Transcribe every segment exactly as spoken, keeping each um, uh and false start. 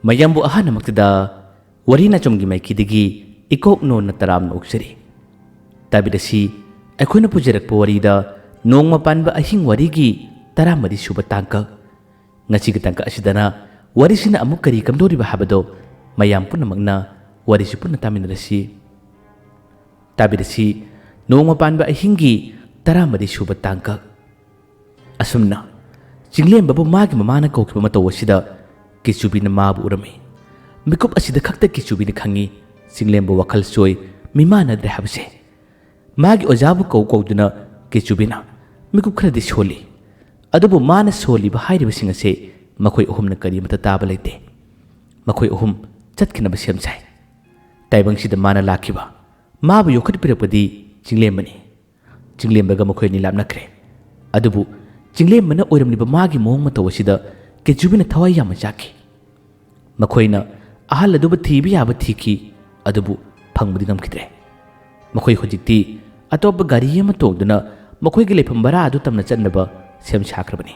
ꯃꯌꯥꯝꯕꯨ ꯑꯍꯥꯟꯕꯃꯛꯇꯗ ꯋꯥꯔꯤ ꯅꯥꯆꯣꯝꯒꯤ ꯃꯥꯏꯀꯩꯗꯒꯤ ꯏꯀꯣꯛ ꯅꯣꯟꯅ ꯇꯔꯥꯝꯅ ꯑꯣꯛꯆꯔꯤ꯫ ꯇꯥꯕꯤꯔꯁꯤ, ꯑꯩꯈꯣꯏꯅ ꯄꯨꯖꯔꯛꯄ ꯋꯥꯔꯤꯗ ꯅꯣꯡꯃ ꯄꯥꯟꯕ ꯑꯍꯤꯡ ꯋꯥꯔꯤꯒꯤ ꯇꯔꯥꯃꯔꯤ ꯁꯨꯕ ꯇꯥꯡꯀꯛ꯫ ꯉꯁꯤꯒꯤ ꯇꯥꯡꯀꯛ ꯑꯁꯤꯗꯅ ꯋꯥꯔꯤꯁꯤꯅ ꯑꯃꯨꯛ ꯀꯔꯤ ꯀꯝꯗꯧꯔꯤꯕ ꯍꯥꯏꯕꯗꯣ ꯃꯌꯥꯝ ꯄꯨꯝꯅꯃꯛꯅ ꯋꯥꯔꯤꯁꯤ ꯄꯨꯟꯅ ꯇꯥꯃꯤꯟꯅꯔꯁꯤ꯫ ꯇꯥꯕꯤꯔꯁꯤ, ꯅꯣꯡꯃ ꯄꯥꯟꯕ ꯑꯍꯤꯡꯒꯤ ꯇꯔꯥꯃꯔꯤ ꯁꯨꯕ ꯇꯥꯡꯀꯛ꯫ ꯑꯁꯨꯝꯅ ꯆꯤꯡꯂꯦꯝꯕꯕꯨ ꯃꯥꯒꯤ ꯃꯃꯥꯅ ꯀꯧꯈꯤꯕ ꯃꯇꯧ ꯑꯁꯤꯗ ꯀꯦꯆꯨꯕꯤꯅ ꯃꯥꯕꯨ ꯎꯔꯝꯃꯤ꯫ ꯃꯤꯀꯨꯞ ꯑꯁꯤꯗ ꯈꯛꯇ ꯀꯦꯆꯨꯕꯤꯅ ꯈꯪꯉꯤ, ꯆꯤꯡꯂꯦꯝꯕ ꯋꯥꯈꯜ ꯆꯣꯏ, ꯃꯤꯃꯥꯟꯅꯗ꯭ꯔꯦ ꯍꯥꯏꯕꯁꯦ꯫ ꯃꯥꯒꯤ ꯑꯣꯖꯥꯕꯨ ꯀꯧ ꯀꯧꯗꯨꯅ ꯀꯦꯆꯨꯕꯤꯅ ꯃꯤꯀꯨꯞ ꯈꯔꯗꯤ ꯁꯣꯜꯂꯤ꯫ ꯑꯗꯨꯕꯨ ꯃꯥꯅ ꯁꯣꯜꯂꯤꯕ ꯍꯥꯏꯔꯤꯕꯁꯤꯡ ꯑꯁꯦ ꯃꯈꯣꯏ ꯑꯍꯨꯝꯅ ꯀꯔꯤꯃꯠꯇ ꯇꯥꯕ ꯂꯩꯇꯦ꯫ ꯃꯈꯣꯏ ꯑꯍꯨꯝ ꯆꯠꯈꯤꯅꯕ ꯁꯦꯝ ꯁꯥꯏ꯫ ꯇꯥꯏꯕꯪꯁꯤꯗ ꯃꯥꯅ ꯂꯥꯛꯈꯤꯕ, ꯃꯥꯕꯨ ꯌꯣꯛꯈꯠꯄꯤꯔꯛꯄꯗꯤ ꯆꯤꯡꯂꯦꯝꯕꯅꯤ꯫ ꯆꯤꯡꯂꯦꯝꯕꯒ ꯃꯈꯣꯏ ꯑꯅꯤ ꯂꯥꯞꯅꯈ꯭ꯔꯦ꯫ ꯑꯗꯨꯕꯨ ꯆꯤꯡꯂꯦꯝꯕꯅ ꯑꯣꯏꯔꯝꯂꯤꯕ ꯃꯥꯒꯤ ꯃꯑꯣꯡ ꯃꯇꯧ ꯑꯁꯤꯗ ꯀꯦꯆꯨꯕꯤꯅ ꯊꯋꯥꯏ ꯌꯥꯝꯅ ꯆꯥꯛꯈꯤ꯫ ꯃꯈꯣꯏꯅ ꯑꯍꯜ ꯑꯗꯨꯕꯨ ꯊꯤꯕ ꯌꯥꯕ ꯊꯤꯈꯤ, ꯑꯗꯨꯕꯨ ꯐꯪꯕꯗꯤ ꯉꯝꯈꯤꯗ꯭ꯔꯦ꯫ ꯃꯈꯣꯏ ꯍꯧꯖꯤꯛꯇꯤ ꯑꯇꯣꯞꯄ ꯒꯥꯔꯤ ꯑꯃ ꯇꯣꯡꯗꯨꯅ ꯃꯈꯣꯏꯒꯤ ꯂꯩꯐꯝ ꯚꯔꯥ ꯑꯗꯨ ꯇꯝꯅ ꯆꯠꯅꯕ ꯁꯦꯝ ꯁꯥꯈ꯭ꯔꯕꯅꯤ꯫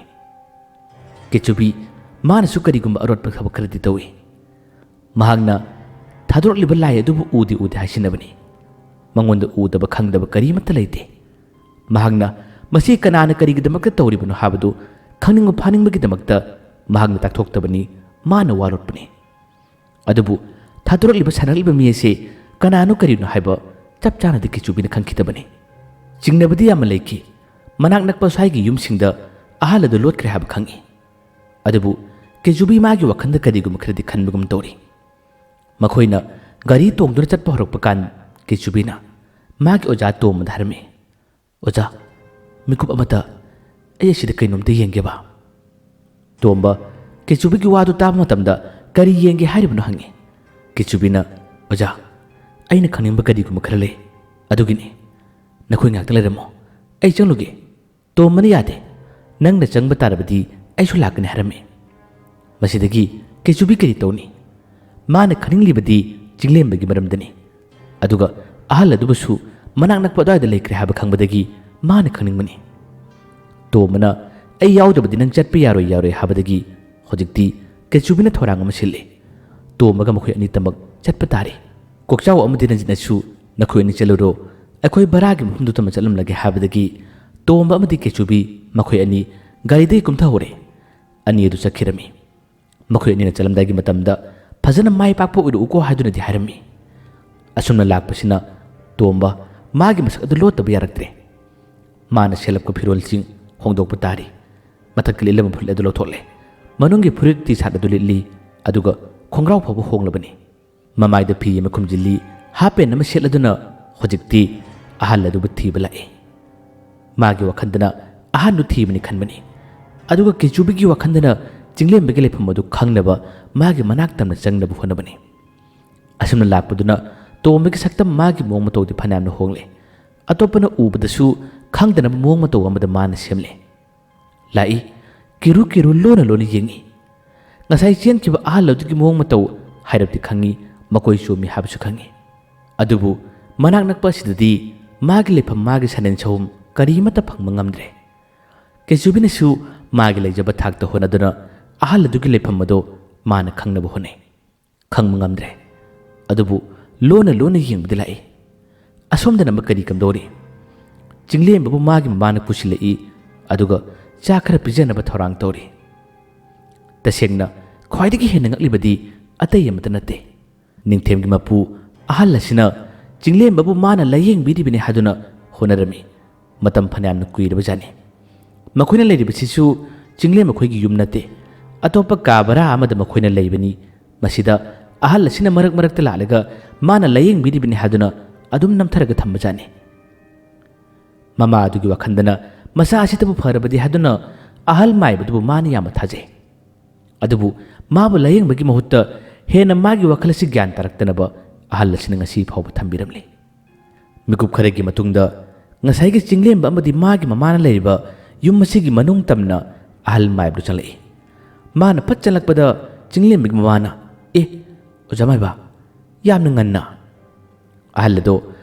ꯀꯦꯆꯨꯕꯤ ꯃꯥꯅꯁꯨ ꯀꯔꯤꯒꯨꯝꯕ ꯑꯔꯣꯠꯄ ꯊꯕꯛ ꯈꯔꯗꯤ ꯇꯧꯏ꯫ ꯃꯍꯥꯛꯅ ꯊꯥꯗꯣꯔꯛꯂꯤꯕ ꯂꯥꯏ ꯑꯗꯨꯕꯨ ꯎꯗꯦ ꯎꯗꯦ ꯍꯥꯏꯁꯤꯟꯅꯕꯅꯤ꯫ ꯃꯉꯣꯟꯗ ꯎꯗꯕ ꯈꯪꯗꯕ ꯀꯔꯤꯃꯠꯇ ꯂꯩꯇꯦ꯫ ꯃꯍꯥꯛꯅ ꯃꯁꯤ ꯀꯅꯥꯅ ꯀꯔꯤꯒꯤꯗꯃꯛꯇ ꯇꯧꯔꯤꯕꯅꯣ ꯍꯥꯏꯕꯗꯨ ꯈꯪꯅꯤꯡꯕ ꯐꯥꯅꯤꯡꯕꯒꯤꯗꯃꯛꯇ ꯃꯍꯥꯛꯅ ꯇꯥꯛꯊꯣꯛꯇꯕꯅꯤ, ꯃꯥꯅ ꯋꯥꯔꯣꯠꯄꯅꯤ꯫ ꯑꯗꯨꯕꯨ ꯊꯥꯗꯣꯔꯛꯂꯤꯕ ꯁꯥꯟꯅꯔꯛꯂꯤꯕ ꯃꯤ ꯑꯁꯤ ꯀꯅꯥꯅꯣ ꯀꯔꯤꯅꯣ ꯍꯥꯏꯕ ꯆꯞ ꯆꯥꯅꯗꯤ ꯀꯦꯆꯨꯕꯤꯅ ꯈꯪꯈꯤꯗꯕꯅꯤ꯫ ꯆꯤꯡꯅꯕꯗꯤ ꯌꯥꯝꯅ ꯂꯩꯈꯤ꯫ ꯃꯅꯥꯛ ꯅꯛꯄ ꯁ꯭ꯋꯥꯏꯒꯤ ꯌꯨꯝꯁꯤꯡꯗ ꯑꯍꯜ ꯑꯗꯨ ꯂꯣꯠꯈ꯭ꯔꯦ ꯍꯥꯏꯕ ꯈꯪꯏ꯫ ꯑꯗꯨꯕꯨ ꯀꯦꯆꯨꯕꯤ ꯃꯥꯒꯤ ꯋꯥꯈꯜꯗ ꯀꯔꯤꯒꯨꯝꯕ ꯈꯔꯗꯤ ꯈꯟꯕꯒꯨꯝ ꯇꯧꯔꯤ꯫ ꯃꯈꯣꯏꯅ ꯒꯥꯔꯤ ꯇꯣꯡꯗꯨꯅ ꯆꯠꯄ ꯍꯧꯔꯛꯄ ꯀꯥꯟ ꯀꯦꯆꯨꯕꯤꯅ ꯃꯥꯒꯤ ꯑꯣꯖꯥ ꯇꯣꯝꯕꯗ ꯍꯥꯏꯔꯝꯃꯤ, "ꯑꯣꯖꯥ, ꯃꯤꯀꯨꯞ ꯑꯃꯇ ꯑꯩ ꯑꯁꯤꯗ ꯀꯩꯅꯣꯝꯇ ꯌꯦꯡꯒꯦꯕ꯫" ꯇꯣꯝꯕ ꯀꯦꯆꯨꯕꯤꯒꯤ ꯋꯥꯗꯨ ꯇꯥꯕ ꯃꯇꯝꯗ ꯀꯔꯤ ꯌꯦꯡꯒꯦ ꯍꯥꯏꯔꯤꯕꯅꯣ ꯍꯪꯉꯤ꯫ ꯀꯦꯆꯨꯕꯤꯅ, "ꯑꯣꯖꯥ, ꯑꯩꯅ ꯈꯪꯅꯤꯡꯕ ꯀꯔꯤꯒꯨꯝꯕ ꯈꯔ ꯂꯩ, ꯑꯗꯨꯒꯤꯅꯤ꯫ ꯅꯈꯣꯏ ꯉꯥꯏꯍꯥꯛꯇ ꯂꯩꯔꯝꯃꯣ, ꯑꯩ ꯆꯪꯂꯨꯒꯦ꯫" ꯇꯣꯝꯕꯅ ꯌꯥꯗꯦ꯫ "ꯅꯪꯅ ꯆꯪꯕ ꯇꯥꯔꯕꯗꯤ ꯑꯩꯁꯨ ꯂꯥꯛꯀꯅꯤ" ꯍꯥꯏꯔꯝꯃꯤ꯫ ꯃꯁꯤꯗꯒꯤ ꯀꯩꯆꯨꯕꯤ ꯀꯔꯤ ꯇꯧꯅꯤ? ꯃꯥꯅ ꯈꯪꯅꯤꯡꯂꯤꯕꯗꯤ ꯆꯤꯡꯂꯦꯝꯕꯒꯤ ꯃꯔꯝꯗꯅꯤ꯫ ꯑꯗꯨꯒ ꯑꯍꯜ ꯑꯗꯨꯕꯨꯁꯨ ꯃꯅꯥꯛ ꯅꯛꯄ ꯑꯗꯨꯋꯥꯏꯗ ꯂꯩꯈ꯭ꯔꯦ ꯍꯥꯏꯕ ꯈꯪꯕꯗꯒꯤ ꯃꯥꯅ ꯈꯪꯅꯤꯡꯕꯅꯤ꯫ ꯇꯣꯝꯕꯅ "ꯑꯩ ꯌꯥꯎꯗꯕꯗꯤ ꯅꯪ ꯆꯠꯄ ꯌꯥꯔꯣꯏ, ꯌꯥꯔꯣꯏ" ꯍꯥꯏꯕꯗꯒꯤ ꯍꯧꯖꯤꯛꯇꯤ ꯀꯩꯆꯨꯕꯤꯅ ꯊꯧꯔꯥꯡ ꯑꯃ ꯁꯤꯜꯂꯤ꯫ ꯇꯣꯝꯕꯒ ꯃꯈꯣꯏ ꯑꯅꯤꯇꯃꯛ ꯆꯠꯄ ꯇꯥꯔꯦ꯫ ꯀꯣꯛꯆꯥꯎ ꯑꯃꯗꯤ ꯔꯟꯖꯤꯠꯅꯁꯨ "ꯅꯈꯣꯏ ꯑꯅꯤ ꯆꯠꯂꯨꯔꯣ, ꯑꯩꯈꯣꯏ ꯚꯔꯥꯒꯤ ꯃꯐꯝꯗꯨ ꯇꯝꯅ ꯆꯠꯂꯝꯂꯒꯦ" ꯍꯥꯏꯕꯗꯒꯤ ꯇꯣꯝꯕ ꯑꯃꯗꯤ ꯀꯦꯆꯨꯕꯤ ꯃꯈꯣꯏ ꯑꯅꯤ ꯒꯥꯔꯤꯗꯒꯤ ꯀꯨꯝꯊꯍꯧꯔꯦ꯫ ꯑꯅꯤ ꯑꯗꯨ ꯆꯠꯈꯤꯔꯝꯃꯤ꯫ ꯃꯈꯣꯏ ꯑꯅꯤꯅ ꯆꯠꯂꯝꯗꯥꯏꯒꯤ ꯃꯇꯝꯗ "ꯐꯖꯅ ꯃꯥꯏ ꯄꯥꯛꯄ ꯑꯣꯏꯔꯛꯎꯀꯣ" ꯍꯥꯏꯗꯨꯅꯗꯤ ꯍꯥꯏꯔꯝꯃꯤ꯫ ꯑꯁꯨꯝꯅ ꯂꯥꯛꯄꯁꯤꯅ ꯇꯣꯝꯕ ꯃꯥꯒꯤ ꯃꯁꯛ ꯑꯗꯨ ꯂꯣꯠꯇꯕ ꯌꯥꯔꯛꯇ꯭ꯔꯦ꯫ ꯃꯥꯅ ꯁꯦꯠꯂꯛꯄ ꯐꯤꯔꯣꯜꯁꯤꯡ ꯍꯣꯡꯗꯣꯛꯄ ꯇꯥꯔꯤ꯫ ꯃꯊꯛꯀꯤ ꯂꯤꯠꯂꯝꯕ ꯐꯨꯔꯤꯠ ꯑꯗꯨ ꯂꯧꯊꯣꯛꯂꯦ꯫ ꯃꯅꯨꯡꯒꯤ ꯐꯨꯔꯤꯠ ꯇꯤ ꯁꯥꯔꯠ ꯑꯗꯨ ꯂꯤꯠꯂꯤ, ꯑꯗꯨꯒ ꯈꯣꯡꯒ꯭ꯔꯥꯎ ꯐꯥꯎꯕ ꯍꯣꯡꯂꯕꯅꯤ꯫ ꯃꯃꯥꯏꯗ ꯐꯤ ꯑꯃ ꯈꯨꯝꯖꯤꯜꯂꯤ, ꯍꯥꯞ ꯄꯦꯟ ꯑꯃ ꯁꯦꯠꯂꯗꯨꯅ ꯍꯧꯖꯤꯛꯇꯤ ꯑꯍꯜ ꯑꯗꯨꯕꯨ ꯊꯤꯕ ꯂꯥꯛꯏ꯫ ꯃꯥꯒꯤ ꯋꯥꯈꯜꯗꯅ ꯑꯍꯟꯗꯨ ꯊꯤꯕꯅꯤ ꯈꯟꯕꯅꯤ꯫ ꯑꯗꯨꯒ ꯀꯦꯆꯨꯕꯤꯒꯤ ꯋꯥꯈꯜꯗꯅ ꯆꯤꯡꯂꯦꯝꯕꯒꯤ ꯂꯩꯐꯝ ꯑꯗꯨ ꯈꯪꯅꯕ ꯃꯥꯒꯤ ꯃꯅꯥꯛ ꯇꯝꯅ ꯆꯪꯅꯕ ꯍꯣꯠꯅꯕꯅꯤ꯫ ꯑꯁꯨꯝꯅ ꯂꯥꯛꯄꯗꯨꯅ ꯇꯣꯝꯕꯒꯤ ꯁꯛꯇꯝ, ꯃꯥꯒꯤ ꯃꯑꯣꯡ ꯃꯇꯧꯗꯤ ꯐꯅꯌꯥꯝꯅ ꯍꯣꯡꯂꯦ꯫ ꯑꯇꯣꯞꯄꯅ ꯎꯕꯗꯁꯨ ꯈꯪꯗꯅꯕ ꯃꯑꯣꯡ ꯃꯇꯧ ꯑꯃꯗ ꯃꯥꯅ ꯁꯦꯝꯂꯦ꯫ ꯂꯥꯛꯏ꯫ ꯀꯤꯔꯨ ꯀꯤꯔꯨ ꯂꯣꯟꯅ ꯂꯣꯟꯅ ꯌꯦꯡꯏ꯫ ꯉꯁꯥꯏ ꯆꯦꯟꯈꯤꯕ ꯑꯍꯜ ꯑꯗꯨꯒꯤ ꯃꯑꯣꯡ ꯃꯇꯧ ꯍꯥꯏꯔꯞꯇꯤ ꯈꯪꯏ, ꯃꯀꯣꯏ ꯆꯣꯝꯃꯤ ꯍꯥꯏꯕꯁꯨ ꯈꯪꯏ꯫ ꯑꯗꯨꯕꯨ ꯃꯅꯥꯛ ꯅꯛꯄ ꯑꯁꯤꯗꯗꯤ ꯃꯥꯒꯤ ꯂꯩꯐꯝ, ꯃꯥꯒꯤ ꯁꯅꯦꯟ ꯁꯍꯨꯝ ꯀꯔꯤꯃꯠꯇ ꯐꯪꯕ ꯉꯝꯗ꯭ꯔꯦ꯫ ꯀꯦꯆꯨꯕꯤꯅꯁꯨ ꯃꯥꯒꯤ ꯂꯩꯖꯕ ꯊꯥꯛꯇ ꯍꯣꯠꯅꯗꯨꯅ ꯑꯍꯜ ꯑꯗꯨꯒꯤ ꯂꯩꯐꯝ ꯑꯗꯨ ꯃꯥꯅ ꯈꯪꯅꯕ ꯍꯣꯠꯅꯩ꯫ ꯈꯪꯕ ꯉꯝꯗ꯭ꯔꯦ꯫ ꯑꯗꯨꯕꯨ ꯂꯣꯟꯅ ꯂꯣꯟꯅ ꯌꯦꯡꯕꯗꯤ ꯂꯥꯛꯏ꯫ ꯑꯁꯣꯝꯗꯅ ꯑꯃ ꯀꯔꯤ ꯀꯝꯗꯧꯔꯤ? ꯆꯤꯡꯂꯦꯝꯕꯕꯨ ꯃꯥꯒꯤ ꯃꯃꯥꯅ ꯄꯨꯁꯤꯜꯂꯛꯏ, ꯑꯗꯨꯒ ꯆꯥꯛ ꯈꯔ ꯄꯤꯖꯅꯕ ꯊꯧꯔꯥꯡ ꯇꯧꯔꯤ꯫ ꯇꯁꯦꯡꯅ ꯈ꯭ꯋꯥꯏꯗꯒꯤ ꯍꯦꯟꯅ ꯉꯛꯂꯤꯕꯗꯤ ꯑꯇꯩ ꯑꯃꯠꯇ ꯅꯠꯇꯦ꯫ ꯅꯤꯡꯊꯦꯝꯒꯤ ꯃꯄꯨ ꯑꯍꯜ ꯑꯁꯤꯅ ꯆꯤꯡꯂꯦꯝꯕꯕꯨ ꯃꯥꯅ ꯂꯥꯌꯦꯡꯕꯤꯔꯤꯕꯅꯤ ꯍꯥꯏꯗꯨꯅ ꯍꯣꯠꯅꯔꯝꯃꯤ꯫ ꯃꯇꯝ ꯐꯅꯌꯥꯝꯅ ꯀꯨꯏꯔꯕꯖꯥꯠꯅꯤ꯫ ꯃꯈꯣꯏꯅ ꯂꯩꯔꯤꯕꯁꯤꯁꯨ ꯆꯤꯡꯂꯦꯝꯕ ꯃꯈꯣꯏꯒꯤ ꯌꯨꯝ ꯅꯠꯇꯦ꯫ ꯑꯇꯣꯞꯄ ꯀꯥ ꯚꯔꯥ ꯑꯃꯗ ꯃꯈꯣꯏꯅ ꯂꯩꯕꯅꯤ꯫ ꯃꯁꯤꯗ ꯑꯍꯜ ꯑꯁꯤꯅ ꯃꯔꯛ ꯃꯔꯛꯇ ꯂꯥꯛꯂꯒ ꯃꯥꯅ ꯂꯥꯌꯦꯡꯕꯤꯔꯤꯕꯅꯤ ꯍꯥꯏꯗꯨꯅ ꯑꯗꯨꯝ ꯅꯝꯊꯔꯒ ꯊꯝꯕꯖꯥꯠꯅꯤ꯫ ꯃꯃꯥ ꯑꯗꯨꯒꯤ ꯋꯥꯈꯜꯗꯅ ꯃꯆꯥ ꯑꯁꯤꯇꯕꯨ ꯐꯔꯕꯗꯤ ꯍꯥꯏꯗꯨꯅ ꯑꯍꯜ ꯃꯥꯏꯕꯗꯨꯕꯨ ꯃꯥꯅ ꯌꯥꯝꯅ ꯊꯥꯖꯩ꯫ ꯑꯗꯨꯕꯨ ꯃꯥꯕꯨ ꯂꯥꯌꯦꯡꯕꯒꯤ ꯃꯍꯨꯠꯇ ꯍꯦꯟꯅ ꯃꯥꯒꯤ ꯋꯥꯈꯜ ꯑꯁꯤ ꯒ꯭ꯌꯥꯟ ꯇꯥꯔꯛꯇꯅꯕ ꯑꯍꯜ ꯑꯁꯤꯅ ꯉꯁꯤ ꯐꯥꯎꯕ ꯊꯝꯕꯤꯔꯝꯂꯤ꯫ ꯃꯤꯀꯨꯞ ꯈꯔꯒꯤ ꯃꯇꯨꯡꯗ ꯉꯁꯥꯏꯒꯤ ꯆꯤꯡꯂꯦꯝꯕ ꯑꯃꯗꯤ ꯃꯥꯒꯤ ꯃꯃꯥꯅ ꯂꯩꯔꯤꯕ ꯌꯨꯝ ꯑꯁꯤꯒꯤ ꯃꯅꯨꯡ ꯇꯝꯅ ꯑꯍꯜ ꯃꯥꯏꯕꯗꯨ ꯆꯪꯂꯛꯏ꯫ ꯃꯥꯅ ꯐꯠ ꯆꯪꯂꯛꯄꯗ ꯆꯤꯡꯂꯦꯝꯕꯒꯤ ꯃꯃꯥꯅ, "ꯑꯦ, ꯑꯣꯖꯥ ꯃꯥꯏꯕ, ꯌꯥꯝꯅ ꯉꯟꯅ!" ꯑꯍꯜ ꯑꯗꯣ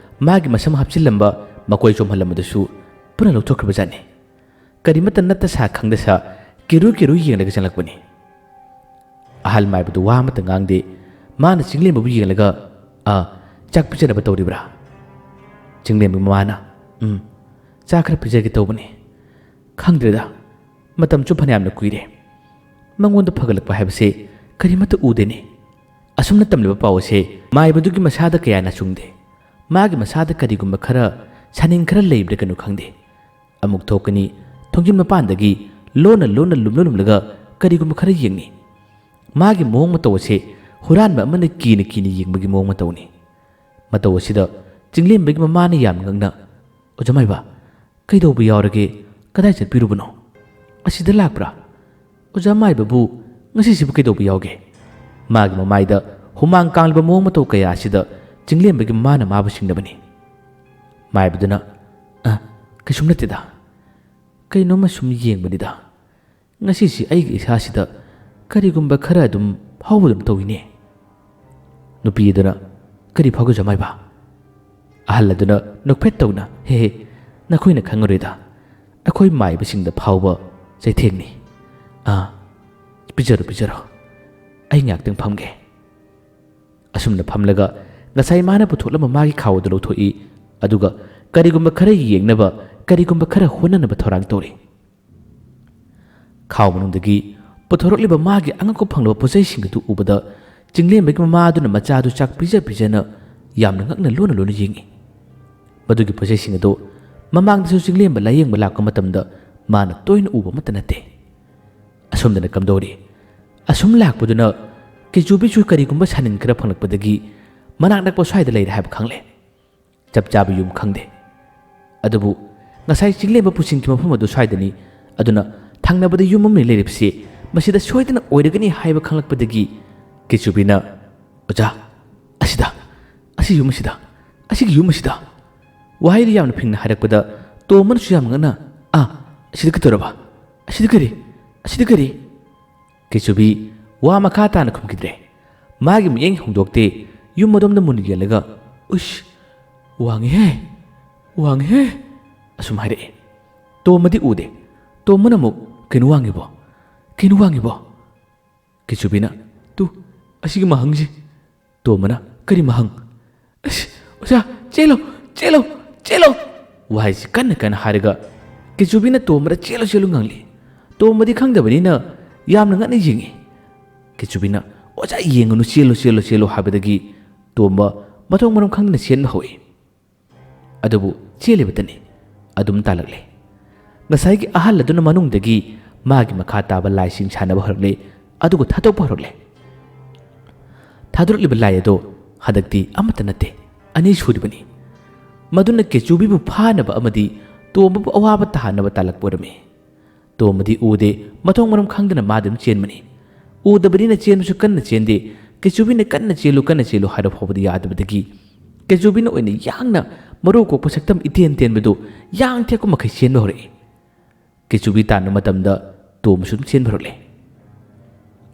ꯃꯥꯒꯤ ꯃꯁꯝ ꯍꯥꯞꯆꯤꯜꯂꯝꯕ, ꯃꯀꯣꯏ ꯆꯣꯝꯍꯜꯂꯝꯕꯗꯨꯁꯨ ꯄꯨꯟꯅ ꯂꯧꯊꯣꯛꯈ꯭ꯔꯕꯖꯥꯠꯅꯤ꯫ ꯀꯔꯤꯃꯠꯇ ꯅꯠꯇ ꯁꯥ ꯈꯪꯗ ꯁꯥ ꯀꯤꯔꯨ ꯀꯤꯔꯨ ꯌꯦꯡꯂꯒ ꯆꯪꯂꯛꯄꯅꯤ꯫ ꯑꯍꯜ ꯃꯥꯏꯕꯗꯨ ꯋꯥ ꯑꯃꯠꯇ ꯉꯥꯡꯗꯦ꯫ ꯃꯥꯅ ꯆꯤꯡꯂꯦꯝꯕꯕꯨ ꯌꯦꯡꯂꯒ, "ꯑꯥ, ꯆꯥꯛ ꯄꯤꯖꯅꯕ ꯇꯧꯔꯤꯕ꯭ꯔꯥ?" ꯆꯤꯡꯂꯦꯝꯕꯒꯤ ꯃꯃꯥꯅ, "ꯎꯝ, ꯆꯥꯛ ꯈꯔ ꯄꯤꯖꯒꯦ ꯇꯧꯕꯅꯤ꯫ ꯈꯪꯗ꯭ꯔꯦꯗ, ꯃꯇꯝꯁꯨ ꯐꯅꯌꯥꯝꯅ ꯀꯨꯏꯔꯦ꯫ ꯃꯉꯣꯟꯗ ꯐꯒꯠꯂꯛꯄ ꯍꯥꯏꯕꯁꯦ ꯀꯔꯤꯃꯠꯇ ꯎꯗꯦꯅꯦ꯫ ꯑꯁꯨꯝꯅ ꯇꯝꯂꯤꯕ ꯄꯥꯎ ꯑꯁꯦ ꯃꯥꯏꯕꯗꯨꯒꯤ ꯃꯁꯥꯗ ꯀꯌꯥ ꯅꯥꯆꯨꯡꯗꯦ꯫ ꯃꯥꯒꯤ ꯃꯁꯥꯗ ꯀꯔꯤꯒꯨꯝꯕ ꯈꯔ, ꯁꯥꯅꯤꯡ ꯈꯔ ꯂꯩꯕ꯭ꯔꯥ ꯀꯩꯅꯣ ꯈꯪꯗꯦ꯫ ꯑꯃꯨꯛ ꯊꯣꯛꯀꯅꯤ, ꯊꯣꯡꯖꯤꯟ ꯃꯄꯥꯟꯗꯒꯤ ꯂꯣꯟꯅ ꯂꯣꯟꯅ ꯂꯨꯝꯂ ꯂꯨꯝꯂꯒ ꯀꯔꯤꯒꯨꯝꯕ ꯈꯔ ꯌꯦꯡꯅꯤ꯫ ꯃꯥꯒꯤ ꯃꯑꯣꯡ ꯃꯇꯧ ꯑꯁꯦ ꯍꯨꯔꯥꯟꯕ ꯑꯃꯅ ꯀꯤꯅ ꯀꯤꯅ ꯌꯦꯡꯕꯒꯤ ꯃꯑꯣꯡ ꯃꯇꯧꯅꯤ꯫ ꯃꯇꯧ ꯑꯁꯤꯗ ꯆꯤꯡꯂꯦꯝꯕꯒꯤ ꯃꯃꯥꯅ ꯌꯥꯝ ꯉꯛꯅ, "ꯑꯣꯖꯥ ꯃꯥꯏꯕ, ꯀꯩꯗꯧꯕ ꯌꯥꯎꯔꯒꯦ? ꯀꯗꯥꯏ ꯆꯠꯄꯤꯔꯨꯕꯅꯣ? ꯑꯁꯤꯗ ꯂꯥꯛꯄ꯭ꯔꯥ? ꯑꯣꯖꯥ ꯃꯥꯏꯕꯕꯨ ꯉꯁꯤꯁꯤꯕꯨ ꯀꯩꯗꯧꯕ ꯌꯥꯎꯒꯦ?" ꯃꯥꯒꯤ ꯃꯃꯥꯏꯗ ꯍꯨꯃꯥꯡ ꯀꯥꯡꯂꯤꯕ ꯃꯑꯣꯡ ꯃꯇꯧ ꯀꯌꯥ ꯑꯁꯤꯗ ꯆꯤꯡꯂꯦꯝꯕꯒꯤ ꯃꯃꯥꯅ ꯃꯥꯕꯨ ꯁꯤꯡꯅꯕꯅꯤ꯫ ꯃꯥꯏꯕꯗꯨꯅ, "ꯑ, ꯀꯩꯁꯨꯝ ꯅꯠꯇꯦꯗ꯫ ꯀꯩꯅꯣꯝꯃ ꯁꯨꯝ ꯌꯦꯡꯕꯅꯤꯗ꯫ ꯉꯁꯤꯁꯤ ꯑꯩꯒꯤ ꯏꯁꯥꯁꯤꯗ ꯀꯔꯤꯒꯨꯝꯕ ꯈꯔ ꯑꯗꯨꯝ ꯐꯥꯎꯕꯗꯨꯝ ꯇꯧꯏꯅꯦ꯫" ꯅꯨꯄꯤ ꯑꯗꯨꯅ, "ꯀꯔꯤ ꯐꯥꯎꯒꯦ, ꯑꯣꯖꯥ ꯃꯥꯏꯕ?" ꯑꯍꯜ ꯑꯗꯨꯅ ꯅꯣꯛꯐꯦꯠ ꯇꯧꯅ, "ꯍꯦ ꯍꯦ, ꯅꯈꯣꯏꯅ ꯈꯪꯉꯔꯣꯏꯗ꯫ ꯑꯩꯈꯣꯏ ꯃꯥꯏꯕꯁꯤꯡꯗ ꯐꯥꯎꯕ ꯆꯩꯊꯦꯡꯅꯤ꯫ ꯑꯥ, ꯄꯤꯖꯔꯣ, ꯄꯤꯖꯔꯣ꯫ ꯑꯩ ꯉꯥꯏꯍꯥꯛꯇꯪ ꯐꯝꯒꯦ꯫" ꯑꯁꯨꯝꯅ ꯐꯝꯂꯒ ꯉꯁꯥꯏ ꯃꯥꯅ ꯄꯨꯊꯣꯛꯂꯝꯕ ꯃꯥꯒꯤ ꯈꯥꯎ ꯑꯗꯨ ꯂꯧꯊꯣꯛꯏ, ꯑꯗꯨꯒ ꯀꯔꯤꯒꯨꯝꯕ ꯈꯔ ꯌꯦꯡꯅꯕ, ꯀꯔꯤꯒꯨꯝꯕ ꯈꯔ ꯍꯣꯠꯅꯅꯕ ꯊꯧꯔꯥꯡ ꯇꯧꯔꯤ꯫ ꯈꯥꯎ ꯃꯅꯨꯡꯗꯒꯤ ꯄꯨꯊꯣꯔꯛꯂꯤꯕ ꯃꯥꯒꯤ ꯑꯉꯛꯄ ꯐꯪꯂꯕ ꯄꯣꯠꯆꯩꯁꯤꯡ ꯑꯗꯨ ꯎꯕꯗ ꯆꯤꯡꯂꯦꯝꯕꯒꯤ ꯃꯃꯥ ꯑꯗꯨꯅ ꯃꯆꯥꯗꯨ ꯆꯥꯛ ꯄꯤꯖ ꯄꯤꯖꯅ ꯌꯥꯝꯅ ꯉꯛꯅ ꯂꯣꯟꯅ ꯂꯣꯟꯅ ꯌꯦꯡꯏ꯫ ꯃꯗꯨꯒꯤ ꯄꯣꯠꯆꯩꯁꯤꯡ ꯑꯗꯨ ꯃꯃꯥꯡꯗꯁꯨ ꯆꯤꯡꯂꯦꯝꯕ ꯂꯥꯌꯦꯡꯕ ꯂꯥꯛꯄ ꯃꯇꯝꯗ ꯃꯥꯅ ꯇꯣꯏꯅ ꯎꯕ ꯑꯃꯠꯇ ꯅꯠꯇꯦ꯫ ꯑꯁꯣꯝꯗꯅ ꯀꯝꯗꯧꯔꯤ? ꯑꯁꯨꯝ ꯂꯥꯛꯄꯗꯨꯅ ꯀꯤꯆꯨꯕꯤꯁꯨ ꯀꯔꯤꯒꯨꯝꯕ ꯁꯥꯅꯤꯟ ꯈꯔ ꯐꯪꯂꯛꯄꯗꯒꯤ ꯃꯅꯥꯛ ꯅꯛꯄ ꯁ꯭ꯋꯥꯏꯗ ꯂꯩꯔꯦ ꯍꯥꯏꯕ ꯈꯪꯂꯦ꯫ ꯆꯞ ꯆꯥꯕ ꯌꯨꯝ ꯈꯪꯗꯦ꯫ ꯑꯗꯨꯕꯨ ꯉꯁꯥꯏ ꯆꯤꯡꯂꯦꯝꯕ ꯄꯨꯁꯤꯟꯈꯤꯕ ꯃꯐꯝ ꯑꯗꯨ ꯁ꯭ꯋꯥꯏꯗꯅꯤ꯫ ꯑꯗꯨꯅ ꯊꯪꯅꯕꯗ ꯌꯨꯝ ꯑꯃ ꯂꯩꯔꯤꯕꯁꯤ ꯃꯁꯤꯗ ꯁꯣꯏꯗꯅ ꯑꯣꯏꯔꯒꯅꯤ ꯍꯥꯏꯕ ꯈꯪꯂꯛꯄꯗꯒꯤ ꯀꯤꯆꯨꯕꯤꯅ, "ꯑꯣꯖꯥ, ꯑꯁꯤꯗ, ꯑꯁꯤ ꯌꯨꯝ ꯑꯁꯤꯗ, ꯑꯁꯤꯒꯤ ꯌꯨꯝ ꯑꯁꯤꯗ꯫" ꯋꯥꯍꯩꯗꯨ ꯌꯥꯝꯅ ꯐꯤꯡꯅ ꯍꯥꯏꯔꯛꯄꯗ ꯇꯣꯝꯕꯅꯁꯨ ꯌꯥꯝ ꯉꯛꯅ, "ꯑꯥ, ꯑꯁꯤꯗ ꯀꯩꯗꯧꯔꯕ? ꯑꯁꯤꯗ ꯀꯔꯤ? ꯑꯁꯤꯗ ꯀꯔꯤ?" ꯀꯤꯆꯨꯕꯤ ꯋꯥ ꯃꯈꯥ ꯇꯥꯅ ꯈꯨꯝꯈꯤꯗ꯭ꯔꯦ꯫ ꯃꯥꯒꯤ ꯃꯤꯠꯌꯦꯡ ꯍꯣꯡꯗꯣꯛꯇꯦ, ꯌꯨꯝ ꯑꯗꯣꯝꯗ ꯃꯨꯟꯅ ꯌꯦꯡꯂꯒ, "ꯎꯏꯁ, ꯋꯥꯡꯉꯤꯍꯦ, ꯋꯥꯡꯉꯤꯍꯦ," ꯑꯁꯨꯝ ꯍꯥꯏꯔꯛꯑꯦ꯫ ꯇꯣꯝꯕꯗꯤ ꯎꯗꯦ꯫ ꯇꯣꯝꯕꯅ ꯑꯃꯨꯛ, "ꯀꯩꯅꯣ ꯋꯥꯡꯉꯤꯕꯣ? ꯀꯩꯅꯣ ꯋꯥꯡꯉꯤꯕꯣ?" ꯀꯤꯆꯨꯕꯤꯅ, "ꯇꯨ, ꯑꯁꯤꯒꯤ ꯃꯍꯪꯁꯦ, ꯇꯣꯝꯕꯅ, "ꯀꯔꯤ ꯃꯍꯪ?" "ꯑꯁ, ꯑꯣꯖꯥ, ꯆꯦꯜꯂꯣ, ꯆꯦꯜꯂꯣ, ꯆꯦꯜꯂꯣ!" ꯋꯥꯍꯩꯁꯤ ꯀꯟꯅ ꯀꯟꯅ ꯍꯥꯏꯔꯒ ꯀꯦꯆꯨꯕꯤꯅ ꯇꯣꯝꯕꯗ "ꯆꯦꯜꯂꯨ, ꯆꯦꯜꯂꯨ" ꯉꯥꯡꯂꯤ꯫ ꯇꯣꯝꯕꯗꯤ ꯈꯪꯗꯕꯅꯤꯅ ꯌꯥꯝꯅ ꯉꯟꯅ ꯌꯦꯡꯉꯤ꯫ ꯀꯦꯆꯨꯕꯤꯅ, "ꯑꯣꯖꯥ, ꯌꯦꯡꯒꯅꯨ, ꯆꯦꯜꯂꯨ, ꯆꯦꯜꯂꯨ, ꯆꯦꯜꯂꯨ" ꯍꯥꯏꯕꯗꯒꯤ ꯇꯣꯝꯕ ꯃꯊꯣꯡ ꯃꯔꯝ ꯈꯪꯗꯅ ꯆꯦꯟꯕ ꯍꯧꯏ꯫ ꯑꯗꯨꯕꯨ ꯆꯦꯜꯂꯤꯕꯇꯅꯤ ꯑꯗꯨꯝ ꯇꯥꯜꯂꯛꯂꯦ꯫ ꯉꯁꯥꯏꯒꯤ ꯑꯍꯜ ꯑꯗꯨꯅ ꯃꯅꯨꯡꯗꯒꯤ ꯃꯥꯒꯤ ꯃꯈꯥ ꯇꯥꯕ ꯂꯥꯏꯁꯤꯡ ꯁꯥꯟꯅꯕ ꯍꯧꯔꯛꯂꯦ, ꯑꯗꯨꯒ ꯊꯥꯗꯣꯛꯄ ꯍꯧꯔꯛꯂꯦ꯫ ꯊꯥꯗꯣꯔꯛꯂꯤꯕ ꯂꯥꯏ ꯑꯗꯣ ꯍꯟꯗꯛꯇꯤ ꯑꯃꯠꯇ ꯅꯠꯇꯦ, ꯑꯅꯤ ꯁꯨꯔꯤꯕꯅꯤ꯫ ꯃꯗꯨꯅ ꯀꯦꯆꯨꯕꯤꯕꯨ ꯐꯥꯅꯕ ꯑꯃꯗꯤ ꯇꯣꯝꯕꯕꯨ ꯑꯋꯥꯕ ꯇꯥꯍꯟꯅꯕ ꯇꯥꯜꯂꯛꯄ ꯑꯣꯏꯔꯝꯃꯤ꯫ ꯇꯣꯝꯕꯗꯤ ꯎꯗꯦ, ꯃꯊꯣꯡ ꯃꯔꯝ ꯈꯪꯗꯅ ꯃꯥ ꯑꯗꯨꯝ ꯆꯦꯟꯕꯅꯤ꯫ ꯎꯗꯕꯅꯤꯅ ꯆꯦꯟꯕꯁꯨ ꯀꯟꯅ ꯆꯦꯟꯗꯦ꯫ ꯀꯦꯆꯨꯕꯤꯅ "ꯀꯟꯅ ꯆꯦꯜꯂꯨ, ꯀꯟꯅ ꯆꯦꯜꯂꯨ" ꯍꯥꯏꯔ ꯐꯥꯎꯕꯗꯤ ꯌꯥꯗꯕꯗꯒꯤ ꯀꯦꯆꯨꯕꯤꯅ ꯑꯣꯏꯅ ꯌꯥꯡꯅ ꯃꯔꯨ ꯀꯣꯛꯄ ꯁꯛꯇꯝ ꯏꯇꯦꯟ ꯇꯦꯟꯕꯗꯨ ꯌꯥꯡ ꯊꯦꯛꯄ ꯃꯈꯩ ꯆꯦꯟꯕ ꯍꯧꯔꯛꯏ꯫ ꯀꯦꯆꯨꯕꯤ ꯇꯥꯟꯕ ꯃꯇꯝꯗ ꯇꯣꯝꯕꯁꯨ ꯑꯗꯨꯝ ꯆꯦꯟꯕ ꯍꯧꯔꯛꯂꯦ꯫